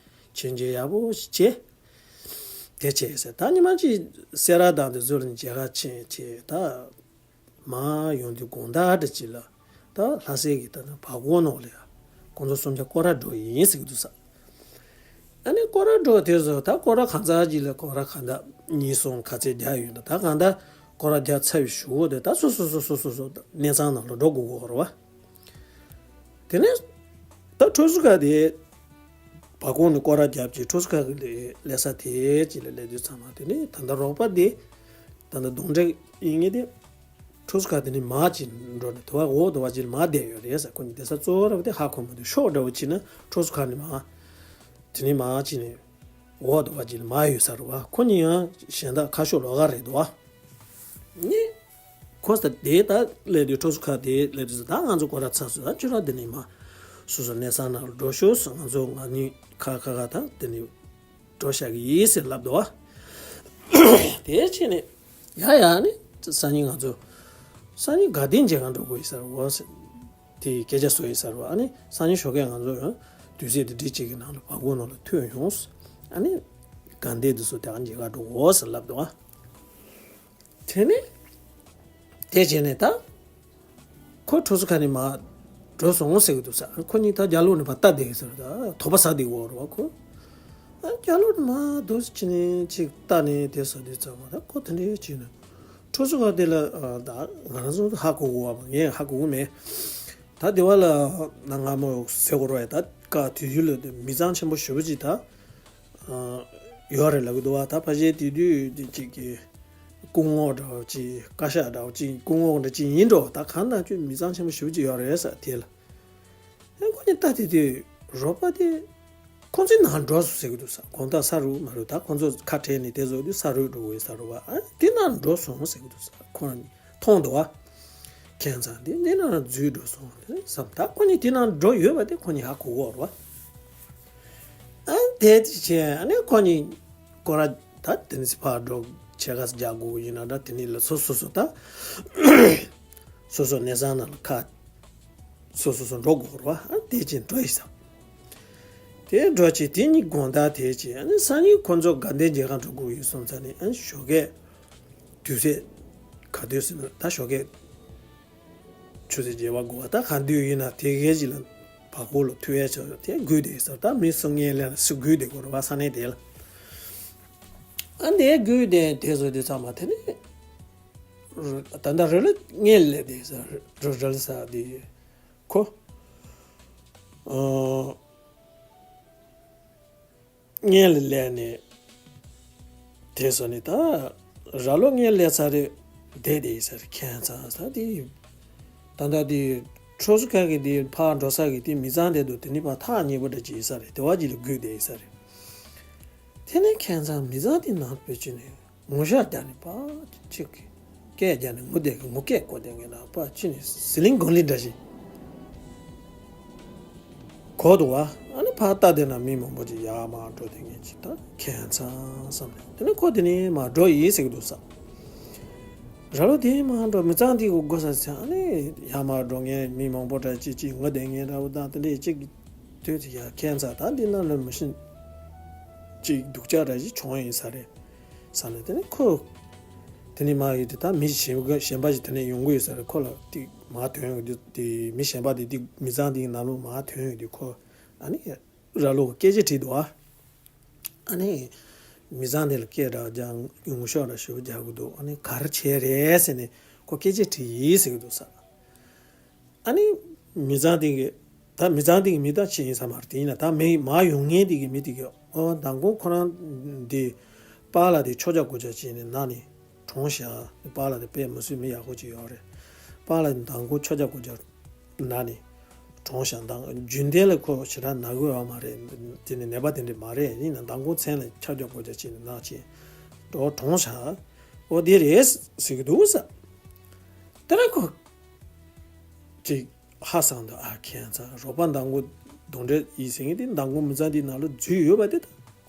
མཆོད་མཇལ་ཡག་པོ་ཞིག་བྱས། དེ་བྱས་ཟེར། ད་ཉི་མ་གཅིག་སེ་ར་བཏང་སྟེ་ཟུར་ནས་མཇལ་ཁ་ཕྱིན་བྱས། ད་མར་ཡོང་དུས་དགོང་དག་འདྲ་ཅིག་ལ་ད་ལྷ་སའི་གི་ད་ནི་བར་སྐོར་ནང་ལ་ཡ་ཁོང་ཚོ་གསུམ་ཆ་སྐོར་ར་འགྲོ་ཡིན་ཟེར་གི་འདུག་ས། ཨ་ནི་སྐོར་ར་འགྲོ་དེ་ཚོ་ད་སྐོར་ར་གང་ཙམ་ཅིག་ལ་སྐོར་ར་གང་ལྟར་གཉིས་གསུམ་ག་ཚད་རྒྱག་ཡོད་ན། ད་གང་ལྟར་སྐོར་ར་རྒྱག་ཚར་བའི་གཞུག་གུ་དེ་ད་སོ་སོ་སོ་སོ་སོ་སོ་གནས་ཚང་ནང་ལ་འགྲོ་དགོས་ཀྱི་ཡོད་རེད་བ། དེ་ནས་ད་ཁྲོ་ཟུར་ཁ་དེ་བར་སྐོར་ནས་སྐོར་ར་བརྒྱབ་ཀྱི་ཁྲོ་ཟུར་ཁ་གི་ལས་ས་དེ་ཅིག་ལ་སླེབས་དུས་ཚང་མ། དེ་ནས་ད་ལྟ་རོགས་པ་དེ་ད་ལྟ་གདོན་འདྲེ་ཡིན་ངེས་དེ་ཁྲོ་ཟུར་ཁ་དེ་ནས་མར་ཅིག་འགྲོ་ནས་དེ་བ་འོག་དེ་བ་ཅིག་ལ་མར་བསྡད་ཡོད་རེད་ཟེར། ཁོ་གཉིས་བསྡད་ས་གཙོ་བོ་ར་བ་དེ་ཧ་གོ་མ་འདུག་ཤོག་འདྲ་བོ་ཅིག་ན་ཁྲོ་ཟུར་ཁ་ནས་མར་དེ་ནས་མར་ཅིག་ནས་འོག་དེ་བ་ཅིག་ལ་མར་ཡོད་ས་རེད་བ། ཁོ་གཉིས་ཡང་གཞན་དག་ཁ་ཤོག་ལོགས་ཀ་རེད་འདུག་བ། ནི། ཁོ་ས་དེ་ད་སླེབས་དུས་ཁྲོ་ཟུར་ཁ་དེ་སླེབས་དུས་ད་ང་ཚོ་སྐོར་ར་ཚར་སོང་། ད་ཁྱོད་རང་འདི་ནས་མར་སོ་སོ་གནས་ཚང་ནང་ལ་འགྲོ་ཤོག་ཟེར། ང་ཚོ་ང་གཉིས་ཁ་ཁ་ཁ་ད་འདི་ནས་འགྲོ་བཞག་གི་ཡིན་ཟེར་ལབ་འདུག་བ། དེ་བྱས་ནས་ཡ་ཡ་ནི་སང་ཉིན་ང་ཚོ་སང་ཉིན་དགའ་ལྡན་མཇལ་ཁ་འགྲོ་དགོས་ཡིན་ཟེར། འོ་ཟེར། དེ་སྐད་ཆ་བཟོ་ཡིན་ཟེར་བ། ཨ་ནི་སང་ཉིན་ཞོགས་ཀས་ང་ཚོ་ཡང་དུས་ཚོད་དེ་འདྲ་གཅིག་གི་ནང་ལ་བར་སྐོར་ནང་ལ་ཐོན་ཡོང་། ཨ་ནི་དགའ་ལྡན་དེ་ཚོ་དེ་ག་མཇལ་ཁ་འགྲོ་དགོས་ཟེར་ལབ་འདུག་བ། དེ་ནས་དེ་བྱས་ནས་ད་ཁོ་ཁྲོ་ཟུར་ཁ་ནས་མར་འགྲོ་སོང་ཟེར་གི་འདུག་ས། ཁོ་གཉིས་ད་རྒྱབ་ལོགས་ནས་མར་ལྟ་བསྡད་ཡོད་ས་རེད། ད་དོགས་པ་ཟ་བསྡད་ཡོད་རེད་བ་ཁོ། ཨ་རྒྱབ་ལོགས་ནས་མར་འདུག་སེ་བྱས་ནས་ཅིག་ལྟ་ནས་དེ་བཟོ་དུས་ཙམ་པ་ད་ཁོ་དེ་འདྲ་བྱས་ནས་ཁྲོ་ཟུར་ཁ་དེ་ལ་ཨ་ད་ང་རང་ཚོ་ཧ་གོ་གི་ཡོད་པ། ངས་ཧ་གོ་གི་མེད། ད་དེ་བ་ལ་ན་སྔ་མོ་ཟེར་དགོས་རེད་བ། ད་སྐབས་དེ་དུས་ལ་མི་ཚང་ཆེན་པོ་ཞེ་པོ་ཅིག་ད། ཨ། ཡོད་རེད་ལབ་གི་འདུག་བ། ད་ཕལ་ཆེར་དེ་དུས་དེ་ཅིག་གི་སྐུ་ངོ་འདྲ་བོ་ཅིག་བཀའ་ཤག་འདྲ་བོ་ཅིག་སྐུ་ངོ་འདྲ་ཅིག་ཡིན་འགྲོ། ད་གང་ལྟར་ཁྱོད་མི་ཚང་ཆེན་པོ་ཞེ་པོ་ཅིག་ཡོད་རེད་ཟེར་དེ་ལ། ཨ་ཁོ་གཉིས་ལྟ་དེ་དུས་རོགས་པ་དེ་ཁོང་ཚོའི་ནང་འགྲོ་སོང་ཟེར་གི་འདུག་ས། དགོང་དག་ས་རུབ་མ་རུབ་ད་ཁོང་ཚོ་ཁ་བྲལ་ནས་དེ་བཟོ་དུས་ས་རུབ་འགྲོ་དགོས་ས་རུབ་བ། ཨ་དེ་ནང་འགྲོ་སོང་ཟེར་གི་འདུག་ས། ཁོ་རང་གཉིས། མཐོང་འདུག་བ། ཁྱད་མཚར་འདི་འདི་ནང་འཛུལ་འགྲོ་སོང་དེ་བསམ། ད་ཁོ་གཉིས་དེ་ནང་འགྲོ་ཡོད་པ་དེ་ཁོ་གཉིས་ཧ་གོ་གི་ཡོད་རེད་བ། ཨ་དེ་དེ་བྱས་ཨ་ནི་ཁོ་གཉིས་སྐོར་ར་ད་དེ་ནས་ཕར་འགྲོ་ཆས་ག་ས་རྒྱག་དགོས་ཡིན་ན་འདྲ། དེ་ནས་ལ་སོ་སོ་སོ་ད་སོ་སོ་གནས་ཚང་ནང་ལ་ཁ་སོ་སོ་སོ་འགྲོ་དགོས་རེད་བ། ཨ་དེ་བྱས་འགྲོ་ཡི་བསམ། དེ་འགྲོ་བྱས་དེ་གཉིས་དགོང་དག་དེ་བྱས་ཨ་ནི་སང་ཉིན་ཁོ་ཚོ་དགའ་ལྡན་མཇལ་ཁ་འགྲོ་དགོས་ཡོད་སོང་ཙང་ནས་ཨ་ནི་ཞོགས་ཀས། དུས་ཚོད་ག་དུས་ཟེར་ན་ད་ཞོགས་ཀས་ཆུ་ཚོད་བརྒྱད་པ་དགུ་པ་ད་ག་དུས་ཡིན་ན་དེ་གའི་ཅིག་ལ་བར་སྐོར་ལ་ཐུག་ཡས་ཆོག་དེ་སྒུག་བསྡད་ས། ད་མི་སུ་ངན་ལས་ན་སུ་སྒུག་བསྡད་དགོས་རེད་བ་ས་གནས་དེ་ལ། ཨ་འདས་སྒུག་བསྡད་དེ་བཟོ་དུས་ཚང་མ་དེ་ནས་ད་ལྟ་རི་ལ་ངན་སླེབས་བསྡད་ས། རི་རི་ལ་ས་དེ་ཁོ་ཨ། ངན་ལ་སླེབས་ནས་དེ་སོ་ནས་ད་ར་ལོ་ངན་སླེབས་ཚར་རེད། བསྡད་དེ་ཡིན་ས་རེད། ཁྱད་མཚར་ས་དེ་ད་ལྟ་དེ་ཁྲོ་ཟུར་ཁ་གི་དེ་ཕར་འགྲོ་ས་གི་དེ་མི་ཚང་དེ་འདུག་དེ་ནི་ཕར་ཐག་ཉེ་པོ་འདྲ་ཅིག་ཡིན་ས་རེད། དེ་བ་ཅིག་ལ་སྒུག་བསྡད་ཡིན་ས་རེད། དེ་ནས་ཁྱད་མཚར་མི་ཚང་དེ་ནང་བེད་སྤྱོད་ནས་ ངུ་ཤག་རྒྱག་ནས་ཕར་ཅིག་སྐད་རྒྱག་ནས་ངུ་བསྡད་གི། ངུ་སྐད་གོ་བསྡད་མཁན་ལ་ཕར་ཕྱི་ནས་ཟི་ལིང་གོང་ལིང་འདྲ་ཞིག་གོ་འདུག་བ། ཨ་ནི་ཕར་ལྟ་བསྡད་ན་མི་མང་པོ་ཅིག་ཡར་མར་འགྲོ་བསྡད་མཁན་ཅིག་ད་ཁྱད་མཚར་བསམ་ནས། དེ་ནས་ཁོ་དེ་ནས་མར་འགྲོ་ཡིན་ཟེར་གི་འདུག་ས། ར་ལོ་དེ་མར་འགྲོ། མི་ཚང་དེ་གི་སྒོ་ས་ཟེར། ཨ་ནི་ཡར་མར་འགྲོ་མཁན་མི་མང་པོ་འདྲ་ཅིག་ཅིག་ངུ་བསྡད་མཁན་འདྲ་བོ་དང་དེ་འདྲས་ཅིག་དུས་ཚོད་ཡ་ཁྱད་མཚར། ད་འདི་ནང་ལ་མི་ཤི་ཅིག་སྡུག་ཅག་འདྲ་ཞིག་བྱུང་ཡིན་ས་རེད་བསམ་ནས། དེ་ནས་ཁོ་དེ་ནས་མར་ཡོད་དུས་ད་མི་གཞན་གཞན་པ་ཞིག་དེ་ནས་ཡོང་གི་ཡོད་ས་རེད། ཁོ་ལ་དེ་མར་ཐོན་ཡོང་དུས་དེ་མི་གཞན་པ་དེ་དེ་མི་ཚང་དེའི་ནང་ལོགས་མར་ཐོན་ཡོང་དུས་ཁོ་ཨ་ནི་ར་ལོ་སྐད་ཆ་དྲིས་འདུག་ཨ། ཨ་ནི་མི་ཚང་དེ་ལ་སྐད་འདྲ་རྒྱག་ངུ་ཤག་འདྲ་ཞིག་རྒྱག་གི་འདུག་ཨ་ནི་ག་རེ་བྱས་རེད་ཟེར་ནས་ཁོ་སྐད་ཆ་དྲིས་ཡིན་ཟེར་གི་འདུག་ས། ཨ་ནི་མི་ཚང་དེ་གི་ད་མི་ཚང་དེ་གི་མི་ད་ཅི་ཡིན་ས་མ་རེད། དེ་ཡིན་ན་ད་མི་མར་ཡོང་མཁན་དེ་གི་མི་དེ་གི་ཨོ་མདང་དགོང་ཁོ་རང་དེ་པཱ་ལགས་དེ་ཆོས་རྒྱག་གོ་རྒྱག་བྱས་ནས་ན་ནས་གྲོངས་ཤག་པཱ་ལགས་དེ་དཔེ་མི་སྲིད་མི་ཡག་པོ་ཅིག་ཡོད་རེད། པཱ་ལགས་དེ་མདང་དགོང་ཆོས་རྒྱག་གོ་རྒྱག་ན་ནས་གྲོངས་ཤག་ད་རྒྱུན་ལྡན་ལ་ཁོ་ཞེ་དྲག་ན་གི་ཡོད་མ་རེད། དེ་ནི་ནད་པ་དེ་འདྲ་མ་རེད། ཡིན་ན་མདང་དགོང་མཚན་ལ་ཆོས་རྒྱག་གོ་རྒྱག་བྱས་ནས་ན་བྱས་འགྲོ་གྲོངས་ཤག་ཨོ་དེ་རེད་ཟེར་གི་འདུག་ས། དེ་ལ་ཁོ་ཅིག་ཧ་སང་འདུག་ཨ་ཁྱད་མཚར། རོགས་པ་མདང་དགོང་གདོན་འདྲེ་ཡིན་ཟེར་མཁན་དེ་མདང་དགོང་མི་ཚང་དེའི་ནང་ལ་འཛུལ་ཡོད་པ་དེ་ད་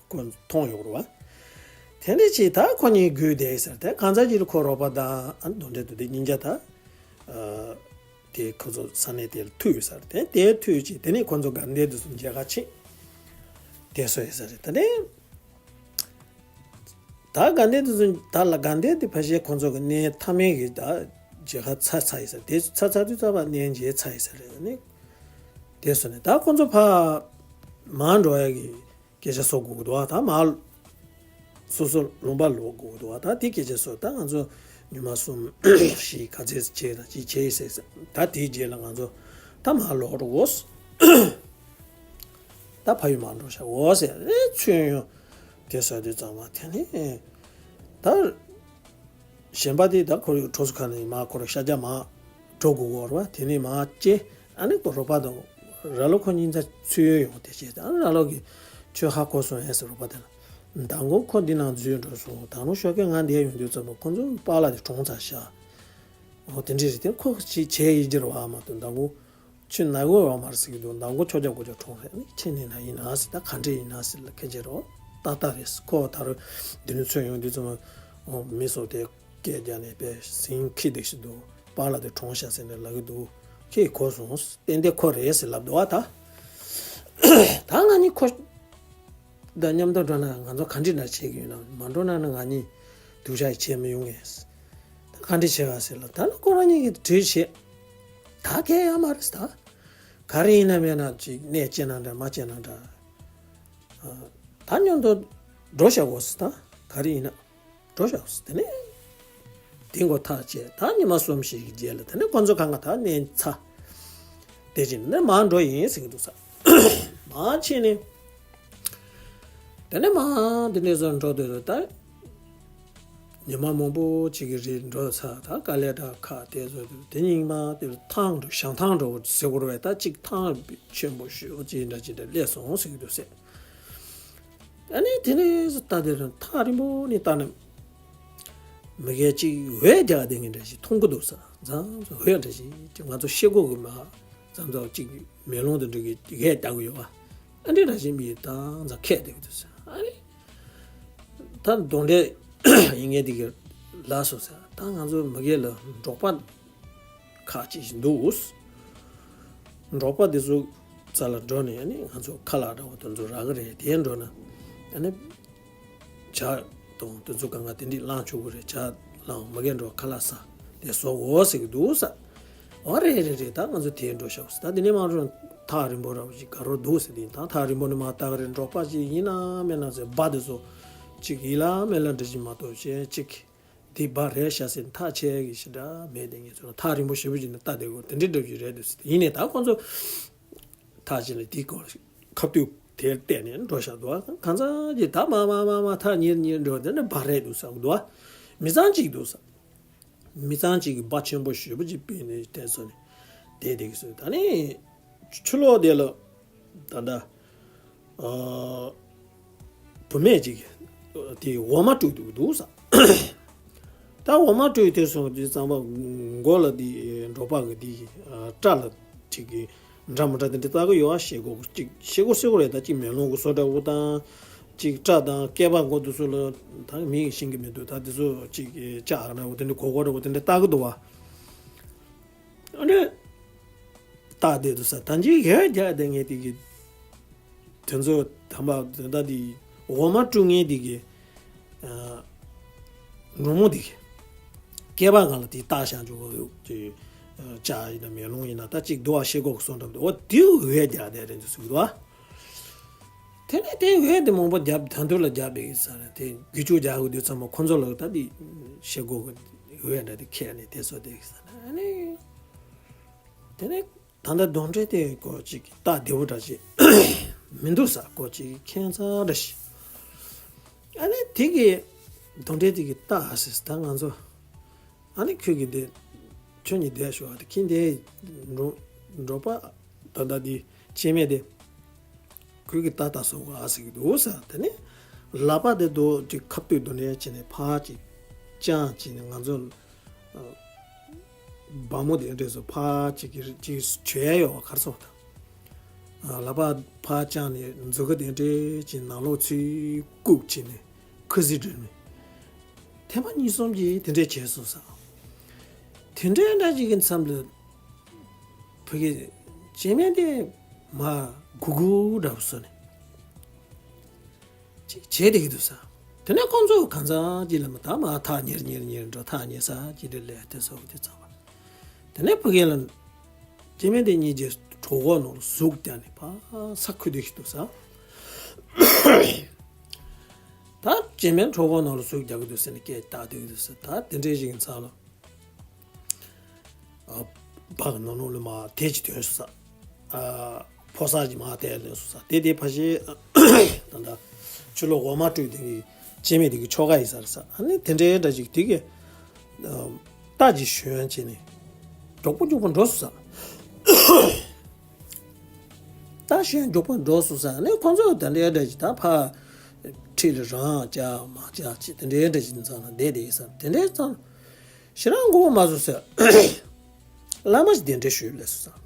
ཁོ་མཐོང་ཡོད་རེད་བ། དེ་འདྲ་ཅིག་ད་ཁོ་གཉིས་སྒུག་བསྡད་ས་རེད། དེ་གང་ཚ་ཅིག་ལ་ཁོ་རོགས་པ་དང་ཨ་གདོན་འདྲེ་དེ་དེ་གཉིས་ཀ་ད་ཨ་དེ་ཁོ་ཚོ་ས་གནས་དེ་ལ་ཐུག་ཡོད་ས་རེད། དེ་དེ་ཐུག་ཅིག་དེ་ནས་ཁོ་ཚོ་དགའ་ལྡན་དེ་ཚོ་མཇལ་ཁ་ཕྱིན་བསྡད་སོང་ཡོད་ས་རེད། དེ་ནས། ད་དགའ་ལྡན་དེ་ཚོ་ད་ལ་དགའ་ལྡན་དེ་ཕལ་ཆེར་ཁོང་ཚོ་གི་གནས་མཐའ་མའི་གི་ད་མཇལ་ཁ་ཚར་ཚར་ཡིན་ས་རེད། དེ་ཚོ་ཚར་ཚར་དུས་ཙམ་པ་གནས་མཇལ་ཚར་ཡིན་ས་རེད། ཨ་ནི་དེ་སོང་ནས་ད་ཁོང་ཚོ་ཕར་མར་འགྲོ་ཡ་གི་སྐད་ཆ་བཟོ་དགོས་ཀྱི་འདུག་ད་མར་སོ་སོ་ལུང་པ་ལོག་དགོས་ཀྱི་འདུག་ད་དེ་སྐད་ཆ་བཟོ། ད་ང་ཚོ་ཉི་མ་གསུམ་བཞི་ག་ཚོད་བྱས་ན་ཅིག་བྱས་ཡིན་ཟེར། ད་དེའི་རྗེས་ལ་ང་ཚོ་ད་མར་ལོག་འགྲོ་དགོས། ད་ཕ་ཡུལ་མར་འགྲོ་ཤག་འོ་ཟེར། ཨེ་ཚུར་ཡོང་དེ་ཟེར་དུས་ཙམ་པ་དེ་ནས་ད་གཞན་པ་དེ་ད་ཁོ་རའི་གྲོ་སོ་ཁ་ནས་མར་ཁོ་ར་ཤར་རྒྱག་མར་འགྲོ་དགོས་ཀྱི་ཡོད་རེད་བ། དེ་ནས་མར་སྐྱེལ། ཨ་ནི་ཁོ་རོགས་པ་དང་ར་ལོ་ཁོ་གཉིས་ད་ཚུར་ཡོང་དེ་བྱས། ཨ་ནི་ར་ལོ་གིས་ཁྱོད་ཧ་གོ་སོང་ཨེ་ཟེར། རོགས་པ་དེ་ལ་མདང་དགོང་ཁོ་འདི་ནང་འཛུལ་འགྲོ་སོང་། ད་རུང་ཞོགས་ཀས་ང་འདིར་ཡོང་དུས་ཙམ་པ་ཁོ་ཚོ་པཱ་ལགས་དེ་གྲོངས་ཚར་ཤག་འོ་དེ་འདྲས་རེད། དེ་ཁོ་ཅིག་བྱས་ཡིན་གྱི་རེད་བ། མ་གཏོགས་མདང་དགོང་ཁྱོད་ན་གི་ཡོད་མ་རེད་ཟེར་གྱི་འདུག་མདང་དགོང་ཁྱོད་ཅག་སྒོ་ཅག་གྲོངས་རེད། ཨ་ནི་ཁྱེད་ནི་ན་ཡིན་ན་ཟེར། ད་ག་འདྲས་ཡིན་ན་ཟེར་ལ་ཁྱེད་ཅག་རོ་ཏག་ཏག་རེད་ཟེར། ཁོ་ད་རུང་འདི་ནས་ཚུར་ཡོང་དུས་ཙམ་པ་མི་ཚོ་དེ་སྐད་རྒྱག་ནས་དཔེ་ཟིང་ཁི་བསྡད་ཤི་འདུག་པཱ་ལགས་དེ་གྲོངས་ཤག་ཟེར་ནས་ལབ་གི་འདུག་ཁྱེད་གོ་སོང་། ཏན་ཏན་ཁོ་རེད་ཟེར་ལབ་འདུག་ཨ་ད་ད་ང་གཉིས་ཁོ་དང་མཉམ་དུ་འགྲོ་ན་ང་ཚོ་ག་འདྲས་འདྲ་བྱེད་ཀྱི་ཡོད་ན། མ་འགྲོ་ན་ནི་ང་གཉིས་སྡུག་ཅག་བྱེད་མི་ཡོང་ངས། ད་ག་འདྲས་བྱེད་ག་ཟེར་ལ་ད་ནི་ཁོ་རང་གཉིས་ཀྱིས་གྲོས་བྱེད། ད་གལ་ཡོད་མ་རེད་ད། ག་རེ་ཡིན་ན་མེད་ན་ཅིག་གནས་སྐྱེལ་ན་འདྲ་མ་སྐྱེལ་ན་འདྲ། ཨ། ད་མཉམ་དུ་འགྲོ་བཞག་དགོས་ཟེར། ད་ག་རེ་ཡིན་ན་འགྲོ་བཞག་དགོས་ཟེར། དེ་ནས་དེ་མགོ་ཐག་བཅད། ད་ཉི་མ་གསུམ་བཞི་གི་རྗེས་ལ་དེ་ནས་ཁོ་ཚོ་གང་ག་ད་གནས་ཚར། དེ་བཞིན་ནས་མར་འགྲོ་ཡིན་ཟེར་གྱི་འདུག་ས། མར་ཕྱིན་ནས་དེ་ནས་མར་དེ་འདྲས་བཟོ་འགྲོ་འདོད་རེད་ད། ཉི་མ་མང་པོ་ཅིག་གི་རིང་འགྲོ་ཚར། ད་དཀའ་ལས་དྲག་ཁག་དེ་ཚོ་དེ་ཉིན་མ་དེར་ཐང་འགྲོ་ཞང་ཐང་འགྲོ་ཟེར་དགོས་རེད་པས། ད་ཅིག་ཐང་ཆེན་པོ་ཞེ་པོ་ཅིག་འདྲ་ཅིག་འདྲ་སླེབས་སོང་ཟེར་གྱི་འདུག་ཟེར། ཨ་ནི་དེ་ནས་ད་དེ་རིང་ཐག་རིང་པོ་ནས་ལྟ་ན་མི་སྒེར་ཅིག་འོད་རྒྱག་བསྡད་མཁན་འདྲ་ཞིག་མཐོང་གི་འདུག་ཟེར། མཚམས་མཚམས་འོད་འདྲ་ཞིག་ཅིག་ང་ཚོ་ཤེས་གོ་གི་མ། མཚམས་མཚམས་ཅིག་མེ་ལོང་དེ་འདྲ་གི་འོད་རྒྱག་གི་ཡོད་པ། ཨ་འདྲས་འདྲ་ཞིག་མི་ད་མཚམས་ཁད་བསྡད་གི་འདུག་ཟེར། ཨ་ནི། ད་གདོན་འདྲེ་ཡིན་མཁན་དེ་གི་ལབ་སོང་ཟེར། ད་ང་ཚོ་མི་སྒེར་ལ་འབྲོག་པ་ཁག་ཅིག་འདུག་འབྲོག་པ་དེ་ཚོ་རྩ་ལ་འགྲོ་ནས་ཨ་ནི་ང་ཚོ་ཁ་ལག་འདྲ་བོ་དེ་ཚོ་རག་གི་རེད། དེ་འགྲོ་ན་ཨ་ནི་ཇ་དང་དེ་ཚོ་གང་ག་དེ་འདྲས་བླངས་ཆོག་གི་རེད། ཇ་བླངས། མི་སྒེར་འགྲོ་ཁ་ལག་ཟ། དེ་བཟོ་དགོས་ཟེར་གི་འདུག་ཟེར། ཨོ་རེད་རེད་རེད། ད་ང་ཚོ་དེར་འགྲོ་ཤོག་ཟེར། ད་དེ་ནས་མར་འགྲོ་ཐག་རིང་པོ་ར་བ་ཞིག་ག་རོ་འདུག་ཟེར། དེ་ད་ཐག་རིང་པོ་ནས་མར་ལྟ་གི་རེད། འབྲོག་པ་ཅིག་ཡིན་ན་མིན་ན་ཟེར། སྦ་དེ་ཚོ་ཅིག་ཡིན་ལ་མིན་ལ་འདྲ་ཞིག་མ་གཏོགས་གཞན་ཅིག་དེ་སྦ་རེད་ཤག་ཟེར། ཐག་ཆད་གི་ཞེ་དྲག་མེད། དེ་ངས་ཚོ་ཐག་རིང་པོ་ཞེ་པོ་ཅིག་ནས་ལྟ་བསྡད་དགོས། དེ་འདྲའི་འདྲ་བ་ཞིག་རེད་འདུག་ཟེར། ཡིན་ནའི་ད་ཁོང་ཚོ་ཐག་ཆད་ལ་དེའི་སྐོར་ཁ་གཏུག་དེར་བལྟས་ནས་འགྲོ་ཤག་འདུག་ག་གང་ཚང་གིས་ད་མར་མར་མར་མར་ཐག་ཉེ་ཉེ་འགྲོ། དེ་ནས་སྦ་རེད་འདུག་ཟེར་གི་འདུག་མི་ཚང་གཅིག་འདུག་ཟེར། མི་ཚང་གཅིག་གིས་སྦ་ཆེན་པོ་ཞེ་པོ་ཅིག་ཕུད་ནས་དེ་ཚོ་ནས་བསྡད་བསྡད་ཀྱི་སོང་། ད་ནི་ཕྱི་ལོགས་དེ་ལ་ད་ལྟ་ཨ་བུད་མེད་ཅིག་དེ་འོ་མ་བཀྲུས་འདུག་འདུག་ཟེར། ད་འོ་མ་སྤྲོད་དེ་སོང་དུས་ཙམ་པ་མགོ་ལ་དེ་འབྲོག་པ་གི་དེ་སྐྲ་ལ་ཅིག་གི་འདྲ་མི་འདྲ་དེ་འདྲ་ལྟ་གི་ཡོད་ཨ། ཤེལ་སྒོ་ཅིག་ཤེལ་སྒོ་སེར་པོ་རེད། ད་ཅིག་མེ་ལོང་གི་བཟོ་འདྲ་བོ་དང་ཅིག་སྐྲ་དང་སྐེད་པ་མགོ་དེ་ཚོ་ལ་ད་མིང་ཤེས་ཀྱི་མི་འདུག་ད་དེ་ཚོ་ཅིག་ལྕགས་འདྲ་བོ་དེ་འདྲ་གོར་གོར་འདྲ་བོ་དེ་འདྲ་ལྟ་གི་འདུག་བ། ཨ་ནི་སྟག་དེ་འདུག་ས་ད་ཅིག་ཡར་རྒྱག་དེ་ངས་དེ་གི་དེ་ཚོ་དམ་པ་དེ་ད་དེ་འོ་མ་སྤྲུག་མཁན་དེ་གི་ཨ་འབྲོག་མོ་དེ་གི་སྐེད་པ་སྒང་ལ་དེ་སྟག་ཤ་འཇུ་བ་ཡོད་ཅེས་ལྕགས་ཡིན་ན་མེ་ལོང་ཡིན་ན་ད་ཅིག་འདུག་བ། ཤེལ་སྒོ་གི་བཟོ་འདྲ་འདུག་འོ་དེ་ཡར་རྒྱག་དེ་རེད་འདུག་ཟེར་གི་འདུག་བ། དེ་ནས་དེ་འོད་དེ་མང་པོ་བརྒྱབ། ད་དུང་ལ་བརྒྱབ་པའི་ས་ནས་དེ་རྒྱུ་ཆུ་རྒྱག་དགོས་དུས་ཙམ་པ་ཁོ་ཚོ་ལ་ད་དེ་ཤེལ་སྒོ་གི་འོད་འདྲ་དེ་ཁྱེར་ནས་དེ་ཚོ་དེ་ས་ནས་ཨ་ནི་དེ་ནས་ད་ལྟ་གདོན་འདྲེ་དེ་ཀོ་ཅིག་སྟག་བདེ་བོ་འདྲ་ཞིག་མི་འདུག་ས། ཀོ་ཅིག་ཁྱད་མཚར་འདྲ་ཞིག་ཨ་ནི་དེ་གི་གདོན་འདྲེ་དེ་གི་སྟག་ཟེར་ད་ང་ཚོ། ཨ་ནི་ཁྱོད་ཀྱིས་དེ་ཁྱོད་ཉིད་བསྡད་ཤོག་ཨ། དེ་ཁྱིམ་དེ་འགྲོ་འགྲོ་པ་ད་ལྟ་དེ་སྐྱེ་དམན་དེ་ཁོས་ཀྱི་ད་ལྟ་སོང་ག་ཟེར་གྱི་འདུག་ས། དེ་ནས་ལག་པ་དེ་དོ་ཅིག་ཁ་ཐུག་དོ་ནས་བྱས་ནས་ཕར་ཅིག་བརྐྱངས་བྱས་ནས་ང་ཚོ་སྦ་མོ་དེ་འདྲས་སུ་ཕར་ཅིག་གི་ཅིག་བྱོས་ཡོད་བ་གར་སོང་ད། ལག་པ་ཕར་བརྐྱངས་ནས་མཛུ་གུ་དེ་འདྲས་ཅིག་ནང་ལོགས་ཚུར་བཀུག་བྱས་ནས་ཁུ་སིམ་སིམ་ནས། ཐེངས་མ་གཉིས་གསུམ་གྱིས་དེ་འདྲས་བྱས་སོང་ས། དེ་འདྲས་འདྲ་ཅིག་གི་མཚམས་ལ་ཕ་གི་སྐྱེ་དམན་དེ་མར་སྒུར་སྒུར་འདྲ་བོ་བཟོས་ནས་ཅིག་བྱས་བསྡད་ཀྱི་འདུག་ས། དེ་ནས་ཁོང་ཚོ་གང་ཚང་ཅིག་ལ་མ་ད་མར་ཐག་ཉེར་ཉེར་ཉེར་འགྲོ། ཐག་ཉེ་ས་ཅིག་ལ་སླེབས་དེ་སོགས་དེ་ཚང་བ། དེ་ནས་ཕ་གི་ལ་སྐྱེ་དམན་དེ་གཉིས་ཀྱིས་གྲོད་ཁོག་ནང་ལ་ཟུག་བརྒྱབ་ནས་ཕར་ས་འཁོད་བསྡད་ཀྱི་འདུག་ས། ད་སྐྱེ་དམན་གྲོད་ཁོག་ནང་ལ་ཟུག་རྒྱག་གི་འདུག་ཟེར་ནས་སྐད་བཏང་བསྡད་ཀྱི་འདུག་ཟེར། ད་དེ་འདྲའི་ཞིག་ཡིན་ཙང་ལ། ཨ་སྦ་གི་ནང་ལོགས་ལ་མར་དེ་ཅིག་ཐོན་སོང་ས། ཨ་ཕོ་གསར་ཅིག་མར་དེ་ལོན་སོང་ས། དེ་དེ་ཕ་གིའི་ད་ལྟ་ཕྱི་ལོགས་འོ་མ་སྤྲོད་དེ་གི་སྐྱེ་དམན་དེ་གི་ཁྱོ་ག་ཡིན་ས་རེད་ས། ཨ་ནི་དེ་འདྲའི་འདྲ་ཅིག་དེ་གི་ཨ་རྟ་ཅིག་ཞོན་བྱས་ནས་མགྱོགས་པོ་མགྱོགས་པོ་འགྲོ་སོང་ས། ད་གཞན་མགྱོགས་པོ་འགྲོ་སོང་ས་ནས་ཁོང་ཚོ་དེ་འདྲའི་འདྲ་ཞིག་ད་ཕར་འཁྲིས་ལ་རང་བཅར་མ་བཅར་ཅིག་དེ་འདྲའི་འདྲ་ཞིག་ཙང་ལ་བསྡད་དེ་ཡིན་ས། དེ་འདྲའི་ཙང་ཞེ་དྲག་མགོ་བོ་མ་ཚོས་ས། བླ་མ་ཞིག་གདན་འདྲེན་ཞུས་ལས་སོང་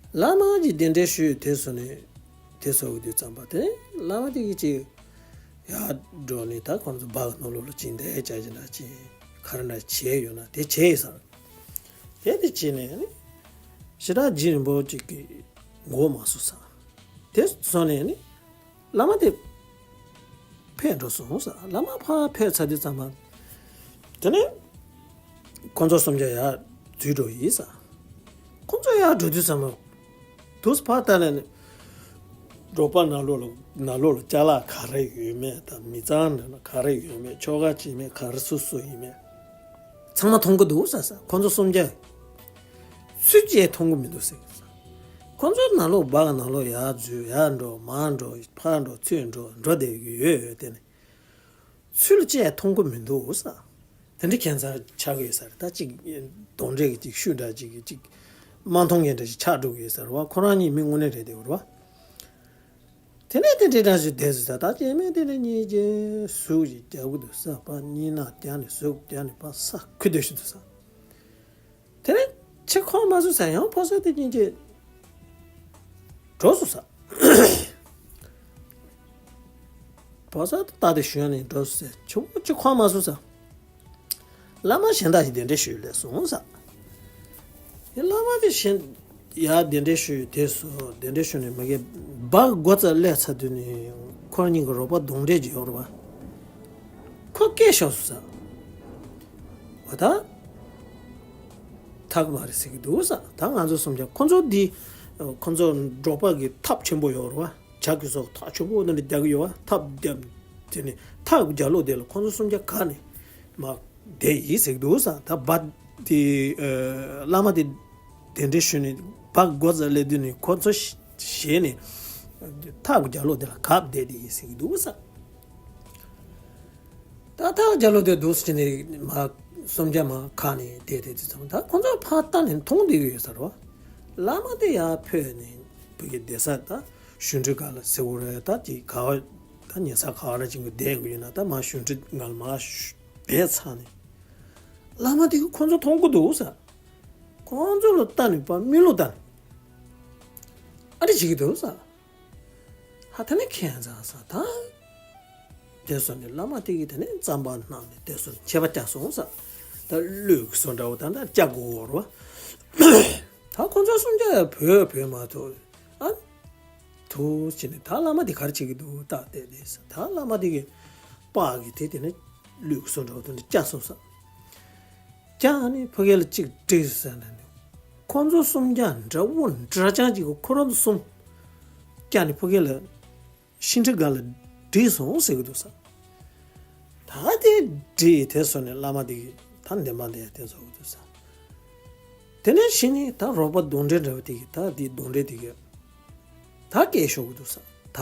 ས། བླ་མ་ཞིག་གདན་འདྲེན་ཞུས་དེ་སོང་ནས་དེ་སོང་གི་དུས་ཙམ་པ་དེ་བླ་མ་དེ་གིས་ཅིག་ཡར་འགྲོ་ནས་ད་ཁོང་ཚོ་སྦ་གི་ནང་ལོགས་ལ་ཅིག་བསྡད་བཅར་ཅིག་འདྲ་ཅིག་ག་རེ་འདྲ་བྱས་ཡོད་ན་དེ་བྱས་ཡིན་ས། དེ་དེ་བྱས་ནས་ནི་ཞེ་དྲག་རྗེ་རིན་པོ་ཆེ་གི་མགོ་མ་ཚོས་ས། དེ་སོང་ནས་ནི་བླ་མ་དེ་ཕེབས་འགྲོ་སོང་ས། བླ་མ་ཕར་ཕེབས་ཚར་དུས་ཙམ་པ་དེ་ནས་ཁོང་ཚོ་གསུམ་ཆ་ཡར་འཛུལ་འགྲོ་ཡིན་ས། ཁོང་ཚོ་ཡར་འགྲོ་དུས་ཙམ་པ་དུས་ཕར་ལྟ་ནས་ནི། འབྲོག་པ་ནང་ལོགས་ལ་ནང་ལོགས་ལ་ཅ་ལག་ག་རེ་ཡོད་མེད་དང་མི་ཚང་ནང་ལ་ག་རེ་ཡོད་མེད་ཁྱོ་ག་ཅི་མེད་ག་རེ་སུ་སུ་ཡིན་མེད་ཚང་མ་མཐོང་གི་འདུག་ས་ས། ཁོང་ཚོ་གསུམ་ཀྱ་ཚུར་ཅིག་མཐོང་གི་མི་འདུག་ཟེར་གི་ས། ཁོང་ཚོ་ནང་ལོགས་སྦ་གི་ནང་ལོགས་ཡར་འཛུལ་ཡར་འགྲོ་མར་འགྲོ་ཕར་འགྲོ་ཚུར་འགྲོ་འགྲོ་བསྡད་ཡོད་ཡོད་དེ་ནི། ཚུར་ལ་ཅིག་མཐོང་གི་མི་འདུག་ས། དེ་འདྲ་ཁྱད་མཚར་ཆགས་ཀྱི་ཡོད་ས་རེད། ད་ཅིག་གདོན་འདྲེ་གི་ཅིག་ཤུལ་འདྲ་ཅིག་གི་ཅིག་མ་མཐོང་མཁན་འདྲ་ཞིག་ཆགས་འགྲོ་གི་ཡོད་ས་རེད་བ། ཁོ་རང་གཉིས་མི་དངོས་གནས་རེད་དེ་རེད་བ། དེ་ནས་དེ་འདྲའི་འདྲ་ཞིག་བསྡད་ཟེར་ས། ད་སྐྱེ་དམན་དེ་ནས་གཉིས་ཀྱིས་ཟུག་ཅིག་རྒྱག་གི་འདུག་ས། པ་གཉིས་ན་རྒྱག་ནས་ཟུག་རྒྱག་ནས་པ་ས་ཁུ་སྡོད་ཞིག་འདུག་ས། དེ་ནས་ཕྱིར་ཁོང་མ་བཟོད་ས་ཡང་ཕོ་གསར་དེ་གཉིས་ཀྱིས་འགྲོ་སོང་ས། ཕོ་གསར་དེ་ད་དེ་ཞོན་ནས་འགྲོ་སོང་ས། ཆུ་བོ་ཕྱིར་ཁོང་མ་བཟོད་ས། བླ་མ་གཞན་དག་ཞིག་གདན་འདྲེན་ཞུས་ལས་སོང་ས། དེ་བླ་མ་དེ་གཞན་ཡར་གདན་འདྲེན་ཞུས་དེ་སོ་གདན་འདྲེན་ཞུས་ནས་མ་གི་སྦ་གི་སྒོ་རྩར་སླེབས་ཚར་དུས་ནས་ཁོ་རང་གཉིས་ཀྱི་རོགས་པ་གདོན་འདྲེ་ཅིག་ཡོད་རེད་བ། ཁོ་སྐད་ཤོར་སོང་ས། འོ་ད། ཐག་མ་རེད་ཟེར་གི་འདུག་ས། ད་ང་ཚོ་སུམ་བརྒྱ་ཁོ་ཚོ་འདི། ཁོ་ཚོ་འབྲོག་པ་གི་ཐབ་ཆེན་པོ་ཡོད་རེད་བ། བྱ་གི་སོགས་ཐག་ཆེན་པོ་འདི་འདྲ་རྒྱག་གི་ཡོད་བ། ཐབ་རྒྱབ། དེ་ནི་ཐག་གི་རྒྱབ་ལོགས་དེ་ལ་ཁོ་ཚོ་སུམ་བརྒྱ་ག་ནས་མ་བསྡད་ཡིན་ཟེར་གི་འདུག་ས། ད་བ་དེ། བླ་མ་དེ་གདན་འདྲེན་ཞུས་ནས་བ་སྒོ་རྩར་སླེབས་དུས་ནས་ཁོ་ཚོ་ཞེད་ནས་ཐག་གི་རྒྱབ་ལོགས་དེ་ལ་གབ་བསྡད་དེ་ཡིན་ཟེར་གི་འདུག་ས། ད་ཐག་རྒྱབ་ལོགས་དེ་འདུག་ཟེར་ནས་མ་སུམ་བརྒྱ་མ་ཁ་ནས་བསྡད་དེ་དུས་ཙམ་ད་ཁོ་ཚོ་ཕར་ལྟ་ནས་མཐོང་བསྡད་ཀྱི་ཡོད་ས་རེད་བ། བླ་མ་དེ་ཡར་ཕེབས་ནས་བུ་གི་བསྡད་ས་ད་ཞུ་འབྲུ་ག་ལ་ཟེར་བ་རེད། ད་ཅིག་ག་བ་ད་ ཉལ་ས་ག་ར་ཅིག་གི་བསྡད་དགོས་ཡོད་ན། ད་མ་ཞུ་འདྲི་ང་ལ་མ་ཞུ་བས་ཚར་ནས། བླ་མ་དེ་གི་ཁོང་ཚོ་མཐོང་གི་འདུག་ས། ཁོང་ཚོ་ལ་ལྟ་ནས་པ་མི་ལོ་ལྟ་ནས། ཨ་འདྲ་བྱེད་ཀྱི་འདུག་ས། ཧ་ད་ནི་ཁྱད་མཚར་ས་ད། དེ་སོང་ནས་བླ་མ་དེ་གིས་དེ་ནས་རྩམ་པ་གནང་ནས་དེ་སོང་ནས་ཆད་པ་བཅག་སོང་ས། ད་གླུད་སོ་འདྲ་བོ་ད་ད་བཅག་དགོས་བོར་བ། ད་ཁོང་ཚོ་གསུམ་ཀ་བོས་བོས་མ་ཐུབ། ཨ། ཐུག་བྱས་ནས་ད་བླ་མ་དེ་ག་རེ་བྱེད་ཀྱི་འདུག་ད་བལྟས་ཏེ་ས། ད་བླ་མ་དེ་གིས་པགས་ཀྱི་དེ་དེ་ནས་གླུད་སོ་འདྲ་བོ་དེ་འདྲ་བཅག་སོང་ས། ཀྱང་ནི་ཕ་གི་ལ་གཅིག་བྲིས་ཟེར་ནས་ནི། ཁོང་ཚོ་གསུམ་ཀ་འདྲ་བོ་འདྲ་ཅན་གཅིག་གི་ཁོ་རང་ཚོ་གསུམ་ཀ་ནི་ཕ་གི་ལ་ཤིང་ཁྲི་སྒང་ལ་བྲིས་སོང་ཟེར་གི་འདུག་ས། ད་དེ་བྲིས་དེ་སོང་ནས་བླ་མ་དེ་གིས་ད་འདེམས་པ་འདི་ཡ་དེ་བཟོ་གི་འདུག་ས། དེ་ནས་གཞི་ནས་ད་རོགས་པ་གདོན་འདྲེ་འདྲ་བོ་དེ་གིས་ད་དེ་གདོན་འདྲེ་དེ་གིས་ད་སྐད་ཤོར་གི་འདུག་ས། ད་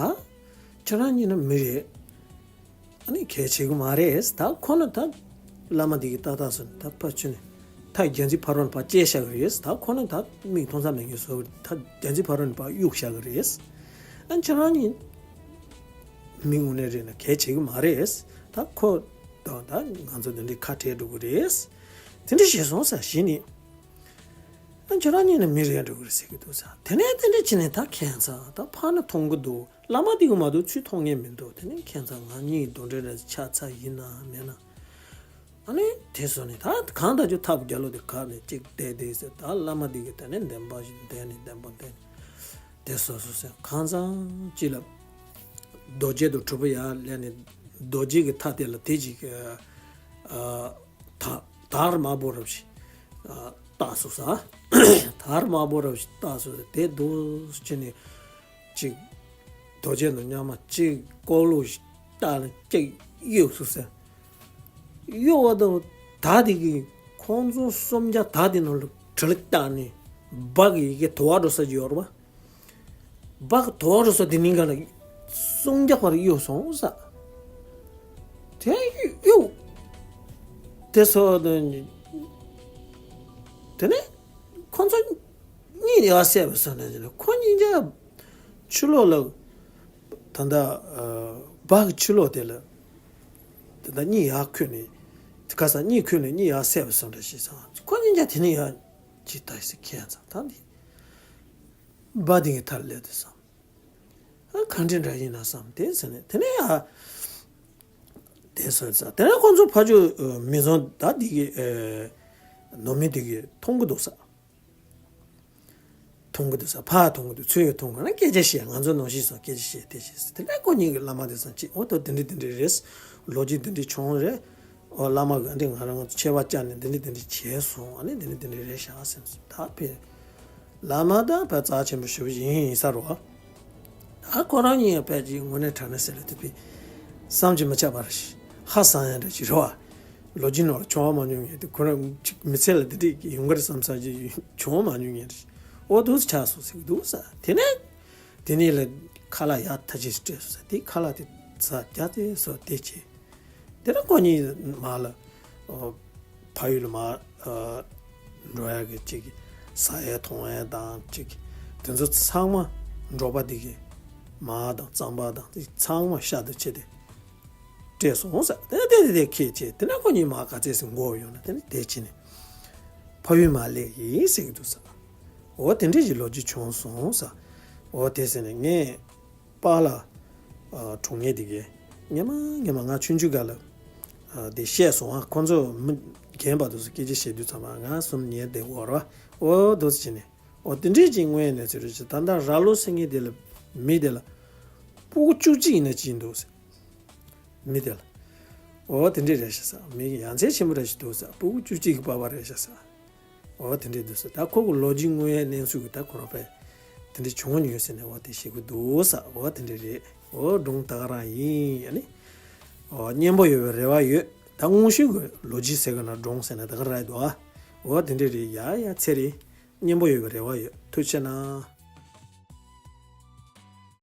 ཁྱེད་རང་གཉིས་ནི་མི་རེད། ཨ་ནི་གལ་ཆེ་གི་མ་རེད། ད་ཁོ་ན་ད་བླ་མ་འདི་གི་ཏག་ཏག་སོང་ནས་ད་ཕར་ཕྱིན་ནས་ད་རྒྱལ་འཛིན་ཕ་རོལ་ནས་ཕར་བཅད་བཞག་གི་རེད། ད་ཁོ་ན་ད་མིག་མཐོང་ས་མེད་མཁན་བཟོ་གི་རེད། ད་རྒྱལ་འཛིན་ཕ་རོལ་ནས་ཕར་གཡུག་བཞག་གི་རེད། ཨ་ཁྱེད་རང་གཉིས་མི་དངོས་གནས་རེད་ན་གལ་ཆེ་གི་མ་རེད། ད་ཁོ་དང་ད་ང་ཚོ་འདི་འདྲའི་ཁ་བྲལ་འགྲོ་གི་རེད། དེ་འདྲ་བྱས་སོང་ས་གཞི་ནས། ཨ་ཁྱེད་རང་གཉིས་ནི་མི་རེད་འགྲོ་གི་རེད་ཟེར་གི་འདུག་ས། དེ་ནས་དེ་འདྲ་བྱས་ནས་ད་ཁྱད་མཚར་ད་ཕར་ནི་མཐོང་གི་འདུག་བླ་མ་དེ་གི་མ་གཏོགས་ཚུར་མཐོང་མཁན་མི་འདུག་དེ་ནས་ཁྱད་མཚར་ང་གཉིས་གདོན་འདྲེ་འདྲ་ཆགས་ཚར་ཡིན་ན་མེད་ན། ཨ་ནི་དེ་སོང་ནས་ད་གང་ལྟར་ཀྱང་ཐབས་རྒྱལ་ལོ་དེ་ག་ནས་གཅིག་བསྡད་བསྡད་ཟེར། ད་བླ་མ་དེ་གི་དེ་ནས་འདེམས་པ་ཞིག་བསྡད་ནས་འདེམས་པ་བསྡད་ནས་དེ་སོ་སོ་ཟེར། གང་ཚང་གཅིག་ལ་རྡོ་རྗེ་དང་གྲུབ་པ་ཡར་སླེབས་ནས་རྡོ་རྗེ་གི་མཐའ་དེ་ལ་དེ་ཅིག་ཨ་ད་དར་དམར་པོ་རབ་ཞིག་ཨ་བཏགས་སོང་ས། དར་དམར་པོ་རབ་ཞིག་བཏགས་སོང་ས། དེ་རྡོ་ཅིག་ནས་གཅིག་རྡོ་རྗེ་དང་མཉམ་མ་གཅིག་ལྐོག་ལུག་ཞིག་བཏགས་ནས་གཅིག་གཡུགས་སོང་ས། གཡུགས་པ་དང་ད་དེ་གིས་ཁོང་ཚོ་གསུམ་ཀ་ད་དེ་ནང་ལ་གྲི་ལ་བཏགས་ནས་སྦག་གི་ཡི་གེ་དོ་བ་འགྲོ་ས་ཅིག་ཡོད་རེད་པ། སྦག་དོ་བ་འགྲོ་ས་དེ་ནི་ག་ལ་གསུམ་ཀ་བར་གཡུགས་སོང་ས། དེ་གཡུགས་གཡུགས་དེ་སོ་དེ་ནས་ཁོང་ཚོ་གཉིད་ཡར་སད་པ་སོང་ནས་ཁོ་གཉིས་ཀ་ཕྱི་ལོགས་ལ་ད་ལྟ་སྦག་གི་ཕྱི་ལོགས་དེ་ལ་ད་ལྟ་གཉིད་ཡར་ཁུག་ནས་ཁ་སང་གཉིད་ཁུག་ནས་གཉིད་ཡར་སད་པ་སོང་འདྲ་ཞིག་སོང་། ཁོ་གཉིས་ཀ་དེ་ནས་ཡར་ཅིག་ལྟ་ཞིག་ཁྱད་མཚར་ད་འདི་སྦག་དེ་གི་མཐའ་ལ་སླེབས་དུས་སོང་། ཨ་ག་འདྲ་འདྲ་ཡིན་ན་བསམ་དེ་ཟེར་ནས་དེ་ནས་ཨ་དེ་སོང་ཙང་དེ་ནས་ཁོང་ཚོ་ཕ་ཇོ་མི་བཟང་ད་འདི་གི་ནོར་མི་འདི་གི་མཐོང་གི་འདུག་ས། མཐོང་གི་འདུག་ས། ཕར་མཐོང་གི་འདུག་ཚུར་མཐོང་གི་ན་སྐད་ཆ་བཤད། ང་ཚོ་ནང་བཞིན་སོང་སྐད་ཆ་བཤད་དེ་བཤད་ཟེར། དེ་ནས་ཁོ་གཉིས་ཀྱི་བླ་མ་དེ་སང་ཅིག་འོ་ད་དེ་འདྲ་དེ་འདྲ་རེད། ལོ་རྒྱུས་དེ་འདྲ་བྱུང་རེད། འོ་བླ་མ་ག་འདྲ་ང་རང་ཆད་པ་བཅག་ནས་དེ་འདྲ་དེ་འདྲ་བྱས་སོང་། ཨ་ནི་དེ་འདྲ་དེ་འདྲ་རེད་ཤག་ཟེར་ད་ཕེ། བླ་མ་དང་ཕར་རྩ་ཆེན་པོ་ཞུ་བ་ཡིན་ཡིན་ས་རོ། ཨ་ཁོ་རང་གཉིས་ཡང་ཕལ་ཆེར་དངོས་གནས་དྲང་གནས་ཟེར་ལ་དེ་ཕི་བསམ་གྱིས་མི་ཁྱབ་པ་རེད། ཧ་སང་ཡ་འདྲ་ཞིག་རེད་བ། ལོ་རྒྱུས་ནང་ལ་བྱུང་བ་མ་མྱོང་ངས་དེ་ཁོ་རང་ཅིག་མི་ཚེ་ལ་དེ་འདྲ་ཡོང་གི་རེད་བསམ་ས་ཅིག་བྱུང་བ་མ་མྱོང་ངས་རེད། འོ་འདུག་ཆགས་སོང་ཟེར་གི་འདུག་ས། དེ་ནས་དེ་ནས་ལ་ཁ་ལག་ཡག་ཐ་ཆད་ཞིག་སྤྲད་སོང་ས། དེ་ཁ་ལག་དེ་ཟ་རྒྱ་དེ་སོ་དེ་བྱས། དེ་ནས་ཁོ་གཉིས་མར་ལ་ཨོ་ཕ་ཡུལ་ལ་མར་ཨ་འགྲོ་ཡག་གི་ཅིག་ཟ་ཡག་འཐུང་ཡག་དང་ཅིག་དེ་ཚོ་ཚང་མ་འབྲོག་པ་དེ་གི་མར་དང་རྩམ་པ་དང་དེ་ཚང་མ་ཤ་དང་ཕྱེ་སྟེ་སྤྲད་སོང་ས། དེ་ནས་དེ་དེ་དེ་ཁྱེད་ཅེས་དེ་ནས་ཁོ་གཉིས་མར་ག་ཚད་ཟིན་འགོར་ཡོང་ན་དེ་ནས་དེ་ཕྱིན་ནས་ཕ་ཡུལ་མར་སླེབས་ཡིན་ཟེར་གི་འདུག་ས། འོ་དེ་འདྲས་ཀྱི་ལོ་རྒྱུས་བྱུང་སོང་ས། འོ་དེ་ཟེར་ནས་ངས་པཱ་ལགས་ཨ་དྲུང་ངེ་དེ་གས་སྔན་མ་སྔན་མ་ང་ཆུང་ཆུང་སྒང་ལ་ཨ་དེ་བཤད་སོང་ཨ། ཁོང་ཚོ་མི་རྒན་པ་དེ་ཚོ་སྐད་ཆ་བཤད་དུས་ཙམ་པ་ང་གསུམ་ཉལ་བསྡད་ཡོད་རེད་བ། འོ་དེ་ཚོ་བྱས་ནས་འོ་དེ་འདྲས་ཀྱི་དངོས་གནས་ཚུལ་རེད་ཅེས། ད་ལྟ་ར་ལོ་ཟེར་མཁན་དེ་ལ་མི་དེ་ལ་སྤུ་གུ་བཅུ་གཅིག་ཡིན་ན་ཅི་འདུག་ཟེར། མི་དེ་ལ། འོ་དེ་འདྲས་རེད་ཤག་ས། མི་ཡ་མཚན་ཆེན་པོ་རེད་ཤག་འདུག་ས། སྤུ་གུ་བཅུ་གཅིག་གི་པ་ཕ་རེད་ཤག་ས། འོ་དེ་འདྲས་འདུག་ས། ད་ཁོ་གི་ལོ་རྒྱུས་དངོས་ཡོད་གནས་ཚུལ་གི་ད་ཁོ་རང་པས་དེ་འདྲས་བྱུང་མྱོང་ཟེར་ནས་འོ་དེ་ཤེས་གི་འདུག་ས། འོ་དེ་འདྲས་རེད། འོ་སྒྲུང་ད་ག་རང་ཡིན། ཨ་ནི་འོ་སྙན་པོ་ཡོད་པའི་རེ་བ་ཡོད། ད་དངོས་བཤུས་གི་ལོ་རྒྱུས་ཟེར་གི་ན་སྒྲུང་ཟེར་ན་ད་ག་རང་ཡིན་འདུག་ཨ། འོ་དེ་འདྲས་རེད། ཡ་ཡ་ཚེ་རིང་། སྙན་པོ་ཡོད་པའི་རེ་བ་ཡོད། ཐུགས་རྗེ་གནང་།